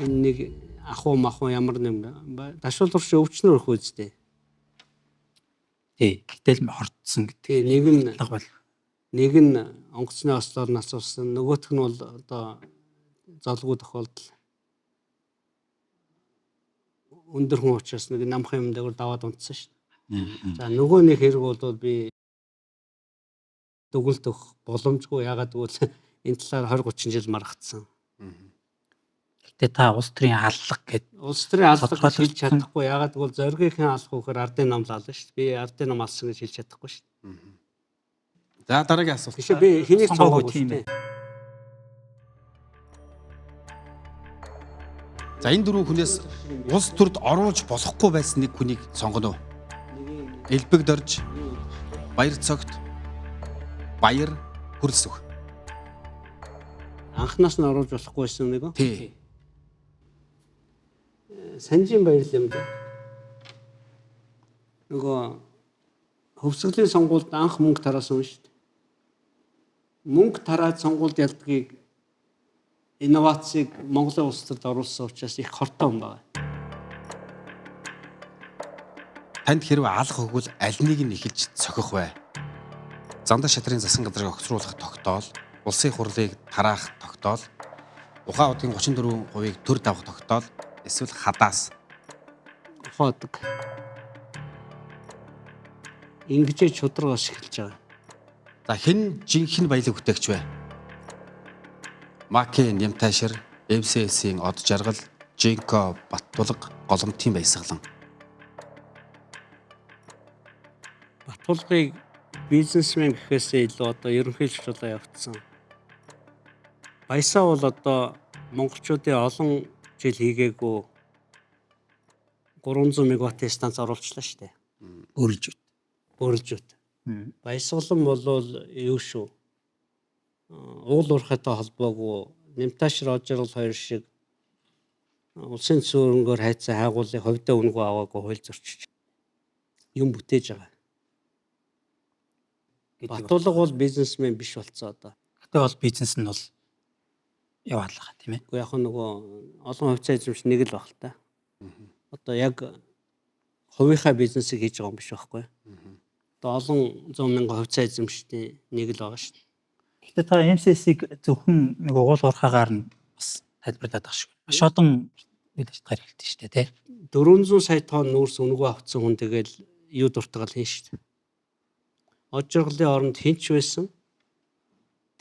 Энэ нэг ахуу махуу ямар нэг дашуулгуур шиг өвчнөр өрөх үстэй. Тий, гэтэл хордсон гэдэг. Тий, нэг нь бол нэг нь онгоцны ослоор нас урсан, нөгөөх нь бол одоо золгүй тохиолдол. Өндөр хүн учраас нэг намхан юм дээгүүр даваад унтсан шүү дээ. За нөгөө нэг хэрэг бол би дүгэлт өгөх боломжгүй. Ягаад гэвэл энэ талаар 20 30 жил маргацсан. Гэтэ та улс төрийн аллага гэд улс төрийн аллага гэж хэлж чадахгүй. Ягаад гэвэл зоригийнхэн алах үхээр ардын нам л ална шүү дээ. Би ардын нам алсан гэж хэлж чадахгүй шүү дээ. За дараагийн асуулт. Биш би хэнийг сонгоогүй тийм ээ. За энэ дөрвөн хүнээс улс төрд оруулж болохгүй байсан нэг хүнийг сонгоно уу? Элбэг дорж, Баяр цогт, Баяр Хүрэлсүх. Анхнаас нь оруулж болохгүй байсан нэг. Тий. Санжийн баяр юм да. Нөгөө хөвсгөлийн сонгуульд анх мөнгө тараасан хүн шүү дээ. Мөнгө тараад сонгуульд ялдгийг инновацийг Монголын улс төрд оруулсан учраас их хортой хүн байна. Танд хэрвээ алга өгвөл аль нэг нь эхэлж цохих вэ? Зандаа шатрын засан газрыг огцруулах тогтоол, улсын хурлыг тараах тогтоол, ухаан удгийн 34%-ийг төр давах тогтоол, эсвэл хадаас. Ухаадаг. Ингэжээ чудрагаас эхэлж байгаа. За хэн жинхэнэ баялаг бүтээгч вэ? Маки Нямташир, MCS-ийн од жаргал, Жинко Баттулга, Голомтын баясгалан. Батулгыг бизнесмен гэхээсээ илүү одоо ерөнхийлөгч болоо явцсан. Баясаа бол одоо монголчуудын олон жил хийгээгүй 300 мегаваттын станц оруулчлаа шүү дээ. Өөрлөж. Бөөрөлжүүт. Баясгалан болвол юу шүү. Уул уурхайтай холбоогүй Нямташир Оджаргал хоёр шиг улсын цөөрөнгөөр хайцсан хайгуулыг ховдоо үнэгүй аваагүй хууль зөрчиж юм бүтээж байгаа. Батулга бол бизнесмен биш болцсон одоо. Гэтэ бол бизнес нь бол яваалгаа тийм ээ. Гэхдээ яг нөгөө олон хувьцаа эзэмш нэг л баг л та. Одоо яг хувийнхаа бизнесийг хийж байгаа юм биш байхгүй. Одоо олон 100 мянган хувьцаа эзэмшдэг нэг л байгаа шүү дээ. Гэтэ та MCS-ийг зөвхөн нэг угуул уурхаагаар нь бас тайлбарлаад байгаа шиг. Маш олон үйл ажиллагаа хэрэгтэй шүү дээ тий. 400 сая тонн нүүрс үнэгүй авцсан хүн тэгэл юу дуртагаал хийн шүү дээ. Од жаргалын оронд хинч байсан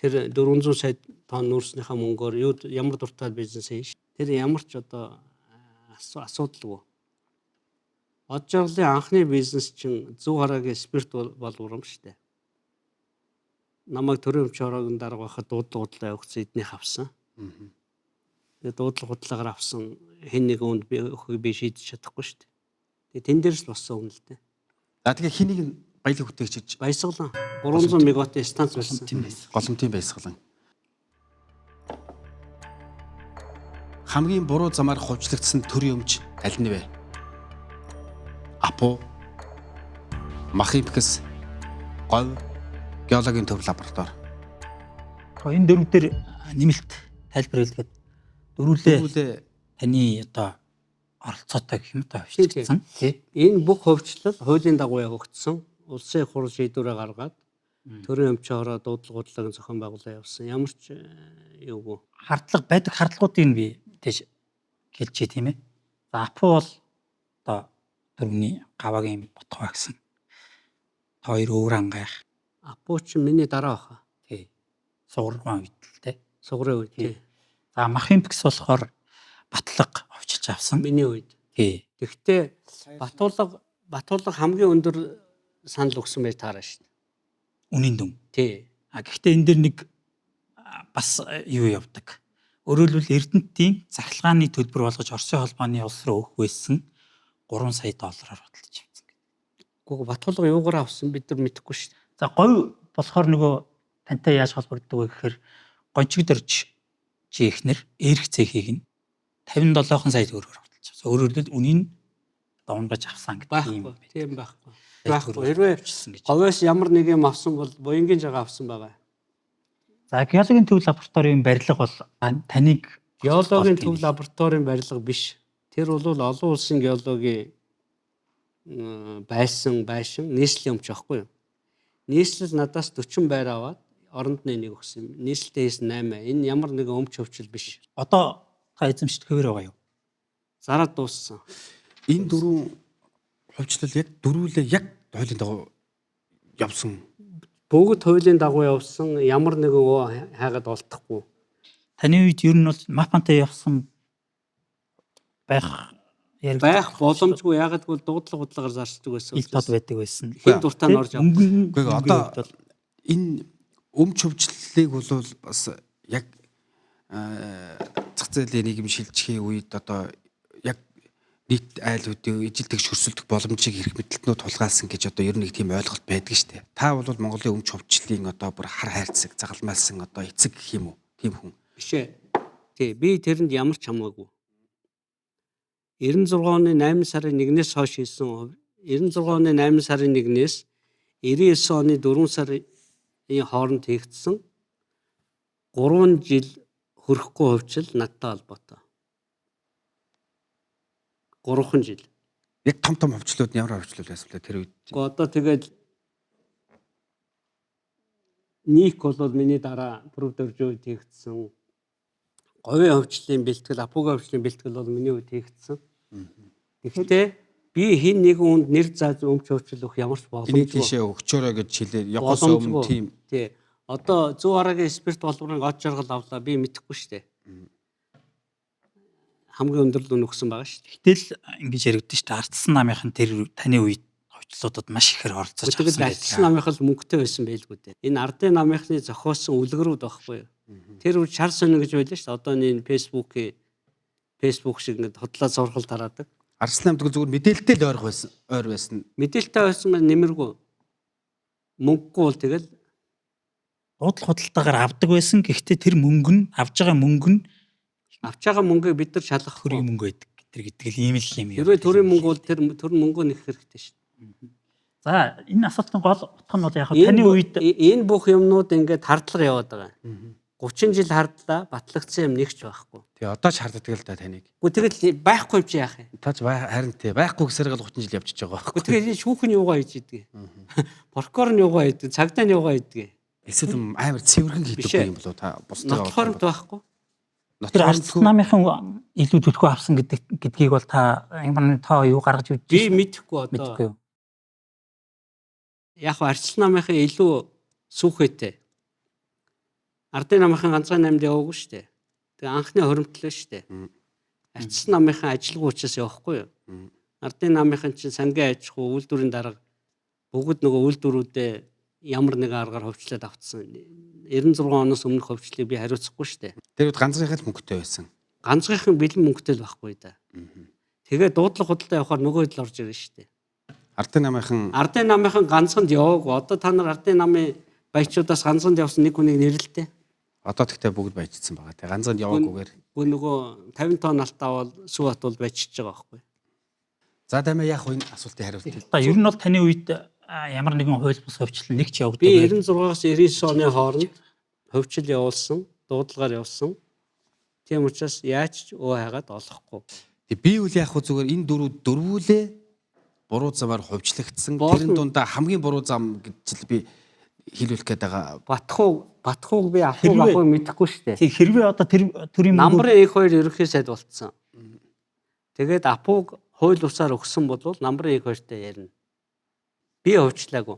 тэр 400 сая тонн нүүрснийхаа мөнгөөр юу ямар дуртай бизнес хийн шүү. Тэр ямар ч одоо асуудалгүй. Од жаргалын анхны бизнес чинь зөв хараагийн спирт боловром шүү дээ. Намайг төрийн өмч хороогийн дарга байхад дуудлага худлаа явагдсан эднийх авсан. Тэгээ дуудлага худалдаагаар авсан хэн нэг хүнд би өхийг би шийдэж чадахгүй шүү дээ. Тэгээ тэн дээрс л болсон юм л дээ. За тэгээ хэнийг нь баялаг бүтээгч гэж Баясгалан 300 мегаваттын станц байсан. Тийм байсан. Голомтын баясгалан. Хамгийн буруу замаар хувьчлагдсан төрийн өмч аль нь вэ? Апу, Махимпкс, Говь, геологийн төв лаборатори. Энэ дөрөв дээр нэмэлт тайлбар хэлгээд дөрвөлээ Дөрвөлээ таны одоо оролцоотой гэх юм та хувьчлагдсан тий. Энэ бүх хувьчлал хуулийн дагуу явагдсан. Улсын их хурл шийдвэрээ гаргаад төрийн өмчийн хороо дуудлага худалдааг зохион байгуулаа явсан. Ямар ч юугүй. Хардлага байдаг хардлагуудыг нь би тийш хэлжээ тийм ээ. За Апу бол одоо дөрвний гаваагийн ботгоо гэсэн. Та хоёр өөр ангайх Апу чи миний дараа баха. тий. Сугаргуун үед л тий. Сугарын үед тий. За Махимпкс болохоор батлага овчилж авсан. Миний үед. Тий. Тэгвэл Батулга хамгийн өндөр санал өгсөн байж таараа шүү дээ. Үнийн дүн. Тий. А гэхдээ энэ дэр нэг бас юу явдаг. Өөрөөр хэлбэл Эрдэнэтийн цахилгааны төлбөр болгож Оросын холбооны улс руу өгөх байсан 3 сая доллараар баталж авсан гэдэг. Гэхдээ Батулга юугаар авсан бид нар мэдэхгүй шүү дээ. За говь болохоор нөгөө тантай яаж холбогддог вэ гэхээр гончиг дөрж чи ихнэр эрх цехийг нь 57 сая төгрөгөөр баталж авсан. Өөрөөр хэлбэл үнийг дундаж авсан гэдэг юм. Байхгүй. Тийм байхгүй. Байхгүй. Хэрвээ авчилсан гэж. говьоос ямар нэг юм авсан бол буянгийн жагаа авсан байгаа. За геологийн төв лабораторийн барилга бол таныг Геологийн төв лабораторийн барилга биш. Тэр бол олон улсын геологийн байсан байшин нийслэлийн өмч аахгүй юу? Нийслэл надаас 40 байр аваад оронд нь нэг өгсөн юм. Нийслэлтэй хийсэн 8. Энэ ямар нэгэн өмч хөвчл биш. Одоо та эзэмшдэг хэвээр байгаа юу? Зараад дууссан. Энэ дөрвөн хувьчлал яг дөрвөлээ яг хуулийн дагуу явсан. Бүгд хуулийн дагуу явсан, ямар нэгэн хайгаад олдохгүй. Таны үед ер нь бол мапантай явсан байх яригдах Байх боломжгүй. Яагаад гэвэл дуудлага худалгаар зарцдаг байсан. ил тод байдаг байсан. Хэн дуртай нь орж авдаг. Мөнгөн Үгүй одоо энэ өмч хөвчлөлийг бол бас яг зах зээлийн нийгэм шилжихийн үед одоо яг нийт айлуудын ижил тэгш хөрсөлдөх боломжийг эрх мэдэлтнүүд тулгаалсан гэж одоо ер нь нэг тийм ойлголт байдаг шүү дээ. Та бол Монголын өмч хөвчлөлийн одоо бүр хар хайрцаг, загалмайлсан одоо эцэг гэх юм уу? Тийм хүн. Биш ээ. Тий, би тэрэнд ямар ч хамаагүй. 96 оны 8 сарын 1-ээс хойш хийсэн 96 оны 8 сарын 1-ээс 99 оны 4 сарын хооронд хийгдсэн 3 жил хөрөхгүй хувьчил надтай холбоотой. 3 жил. Яг том том хувьчлууд нь ямар хувьчлал байсан бэ тэр үед? Гэхдээ одоо тэгэл Ник бол миний дараа Пүрэв дөржин үед хийгдсэн. Говийн хувьчлалын бэлтгэл, Апугийн хувьчлалын бэлтгэл бол миний үед хийгдсэн. Тэгэхдээ би хин нэгэн хүнд нэр зааж өмч хувьчлал өгөх ямар ч Энийг боломжгүй. тийшээ өгчөөрэй гэж хэлээ. Явахаас өмнө Боломжгүй. тийм Тий. Одоо зүү харагийн спирт болборын од жаргал авлаа би мэдэхгүй шүү дээ. Хамгийн өндөр л өгсөн байгаа шүү дээ. Гэтэл ингэж яригдэн шүү дээ. Ардсан намынхан тэр таны үед хувьчлалуудад маш ихээр оролцож Тэгвэл авсан ардсан байдаг. намынх л мөнгөтэй байсан байлгүй дээ. Энэ ардын намынхны зохиосон үлгэрүүд байхгүй юу? Тэр үе шар сонин гэж байлаа шүү дээ. Одоо энэ Facebook-ийн Facebook шиг ингээд худлаа зурхал тараадаг. Арслан намд зүгээр мэдээлэлтэй л ойрох байсан. Ойр байсан. Мэдээлэлтэй байсан маань нэмэргүй. Мөнгөгүй бол тэгэл Дуудлага худалдаагаар авдаг байсан. Гэхдээ тэр мөнгө нь авж байгаа мөнгө нь авч байгаа мөнгийг бид нар шалгахгүй. төрийн мөнгө байдаг тэр гэдэг л ийм л юм. Хэрвээ төрийн мөнгө бол тэр төр мөнгөө нэх хэрэгтэй шүү дээ. За энэ асуултын гол утга нь бол яг Энэ таны үед энэ бүх юмнууд ингээд хардлага яваад байгаа. 30 жил хардлаа, батлагдсан юм нэг ч байхгүй. Тэгээ одоо ч харддаг л да таныг. Гэхдээ тэгэл байхгүй юм чи яах юм? Таач харин тий байхгүй гэсээр гал 30 жил явчихж байгаа байхгүй. Гэхдээ тэгэл энэ шүүх нь юугаа хийж идэг? Прокурор нь юугаа хийдэг? Цагдаа нь юугаа хийдэг? Эсвэл амар цэвэрхэн Биш хийдэг ээ. юм болоо та бусдаа. Нотлохоромт байхгүй. тэр ардсан намынхан илүү төлхөө авсан гэдгийг бол та ямар нэгэн тоо юу гаргаж ирж Би мэдэхгүй одоо. мэдэхгүй юу? Яг арчил намынхан илүү сүүхээтэй. Ардын намынхан ганцхан намд яваагүй шүү дээ. Тэгээ анхны хоримтлоо шүү дээ. Арчил намынхан ажилгүй учраас явахгүй юу? Ардын намынхан чинь сангийн аж ахуй үйлдвэрийн дарга бүгд нөгөө үйлдвэрүүдээ ямар нэгэн аргаар ховчлоод автсан. 96 оноос өмнөх ховчлыг би хариуцахгүй шүү дээ. Тэр үед ганцхан л мөнгөтэй байсан. Ганцхан бэлэн мөнгөтэй л байхгүй да. Тэгээ дуудлага худалдаа явахаар нөгөө хэд л орж ирнэ шүү дээ. Ардын намынхан Ардын намынхан ганцханд яваагүй. Одоо та нар ардын намын баячуудаас ганцханд явсан нэг хүнийг нэрлэлтэй. одоо тэгтээ бүгд баяжчихсан байгаа. Тэг ганцхан яваагүйгээр. Гүн нөгөө 50 тонн алтаа бол сүү хат бол баячиж байгаа байхгүй. За тамаа яах вэ энэ асуултын хариулт. Та ер нь бол таны үед ямар нэгэн хууль бус хувьчлал нэг ч явагддаг. Би 96-аас 99 оны хооронд хөвчл явуулсан, дуудлагаар явсан. Тийм учраас яаж ч өө хайгаад олохгүй. Тэг би үл яах вэ зүгээр энэ дөрвүүлээ буруу замаар хувьчлагдсан. Тэрэн дундаа хамгийн буруу зам гэж л би хэлүүлэх гээд байгаа. Батхууг би авах мэдэхгүй шүү дээ. Тэг хэрвээ одоо тэр төрийн мөнгө Намбарын их хоёр ерөнхий сайд болцсон. Тэгээд Апуг хууль бусаар өгсөн бол намбарын их хоёртой ярина. Би хувьчлаагүй.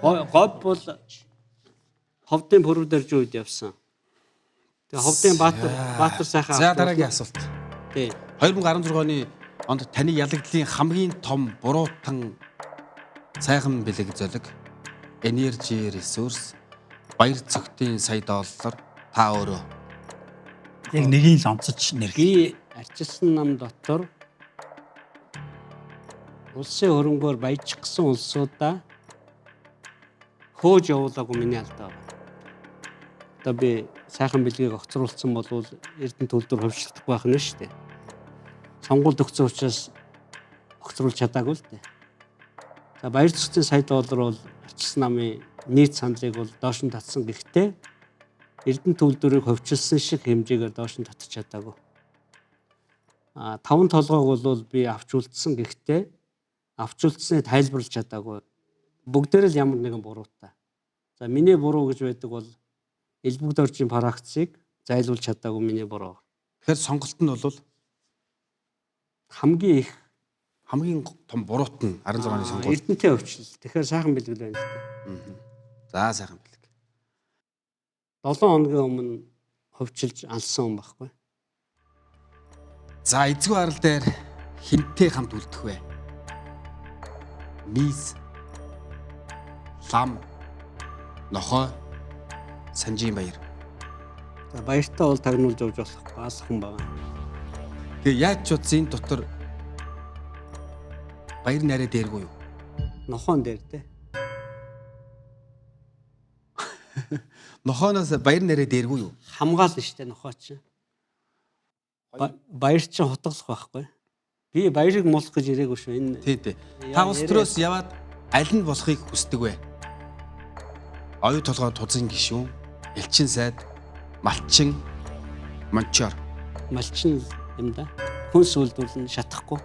Говь бол ховдын пүрэв дэржин үед явсан. Тэгээ ховдын Баатар сайхан За дараагийн асуулт. Тий. 2016 оны онд таны ялагдлын хамгийн том буруутан сайхан бэлэг золиг Energy Resource баяр цогтын сая доллар та өөрөө яг нэгийг л онцож нэрлэе. Би арчилсан нам дотор улсын хөрөнгөөр баяжих гэсэн улсуудаа хөөж явуулаагүй миний алдаа байна. Одоо би сайхан бэлгийг огцруулсан бол Эрдэнэ төлдөр хөвчлөхдөх байх нь шүү дээ. Сонгуульд өгсөн учраас огцруулж чадаагүй л дээ. За баяр цэцэн сая доллар бол арчилсан намын нийт саналыг бол доош нь татсан гэхдээ Эрдэнэ төлдөрийг хөвчилсөн шиг хэмжээгээр доош нь татчих чадаагүй. А таван толгойг бол би авч үлдсэн гэхдээ авч үлдсэний тайлбарлаж чадаагүй. Бүгдээр л ямар нэгэн буруутай. За миний буруу гэж байдаг бол элбэг доржийн фракцийг зайлуулж чадаагүй миний буруу. Тэгэхээр сонголт нь бол Хамгийн их хамгийн том буруут нь 16 оны сонгуул. Эрдэнэтэй өвчлөл. Тэгэхээр сайхан бэлгэл байна л да. За сайхан бэлэг. 7 хоногийн өмнө хөвчилж алсан юм байхгүй. За эзгүй арал дээр хинтээ хамт үлдэх вэ? Мис лам нохой санжийн баяр. За баяртай бол тагнуулж явж болохгүй алах хүн байгаа. Тэгээ яаж ч утсан энэ дотор баяр нарай дээргүй юу? Нохон дээр дээ. Нохооноос баяр нэрээ дээргүй юу? Хамгаална штэ нохоо чинь. Баяр чинь хутгалах байхгүй. Би баярыг муулах гэж ирээгүй шүү. Энэ Тий, тий. Та улс төрөөс яваад аль нь болохыг хүсдэг вэ? Оюу толгой тузан гишүүн, элчин сайд, малчин, мончоор. Малчин юм да. Хүн сүлдүүлнэ шатахгүй.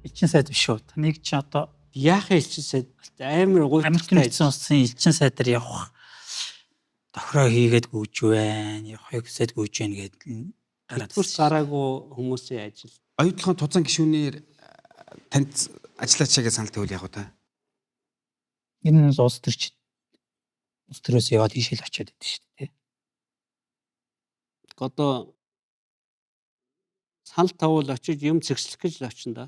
Элчин сайд биш үү? Таныг чи одоо Яахын элчин сайд амар Америк гуйтай. нэгдсэн улсын элчин сайдаар явах тохироо хийгээд гүйж байна. Явахыг хүсээд гүйж байна гэдэг нь гараад Нэгдүгээр гараагүй хүмүүсийн ажил. Оюу толгой тузан гишүүнээр танд ажиллаач гэж санал тавил яг уу та. Энэ нь улс төрч улс төрөөс яваад ийшээ л очиод идэв шүү дээ. Одоо санал тавуул очиж юм цэгцлэх гэж л очино да.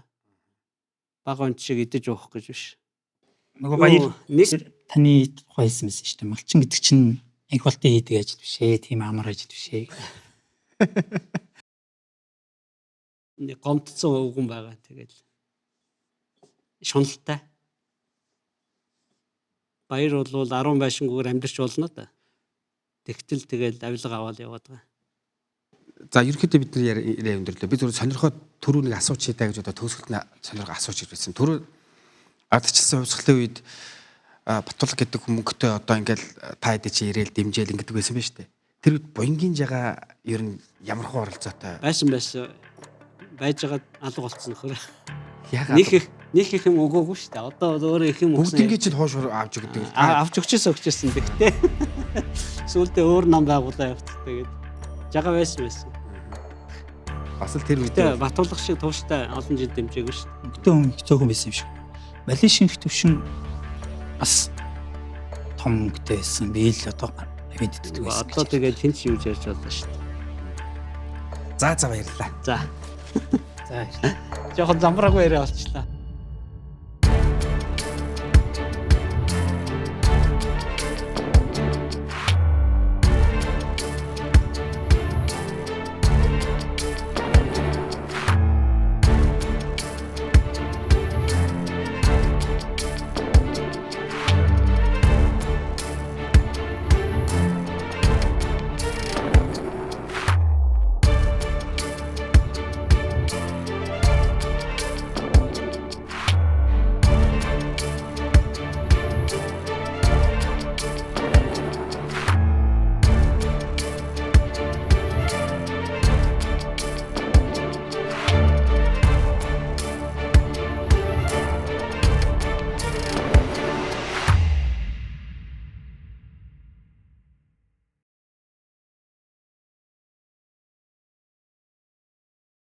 Бага онц шиг идэж уух гэж биш. Нөгөө баяр нэг таны тухай хэлсэн байсан шүү дээ. Малчин гэдэг чинь их болтын хийдэг ажил биш ээ. Тийм амар ажил биш ээ. Нэг гомдсон өвгөн байгаа. Тэгэл шуналтай. Баяр бол 10 байшингүйгээр амьдарч болно да. Тэгтэл тэгэл авилга аваад яваад байгаа. За ерөнхийдөө бид нар яриа өндөрлөө. Би зөвхөн сонирхоод түрүү нэг асууч даа гэж одоо төгсгөлд нь сонирхоо асууч гэж байсан. Түрүү ардчилсан хувьсгалын үед Батулга гэдэг мөнгөтэй одоо ингээл та хэд чи ирээл дэмжээл ингэдэг байсан ба штэ. Тэр үед буянгийн жагаа ер нь ямар хуу оролцоотой Байсан байсан байж байгаад алга болцсон нөхөр. Ягаад Них их юм өгөөгүй шүү дээ. Одоо өөрөө их юм өгсөн. бүгднийг чинь хоош авч өгдөг л. Авч өгчээсэн өгчээсэн. Тэгтээ сүүлдээ өөр нам байгуулаа явц. Тэгээд жага байсан байсан. Бас л тэр үед Гэтэ Батулга шиг тууштай олон жил дэмжээгүй шүү дээ. Мөнгөтэй хүн их цөөхөн байсан юм шиг. Малишийн их төвшин бас том мөнгөтэй байсан. Би л одоо мэддэг байсан. Одоо тэгээд хин ч юу ярьж боллоо шүү дээ. За за баярлалаа. За. За баярлалаа. Жохон замбраагүй яриа болчлаа.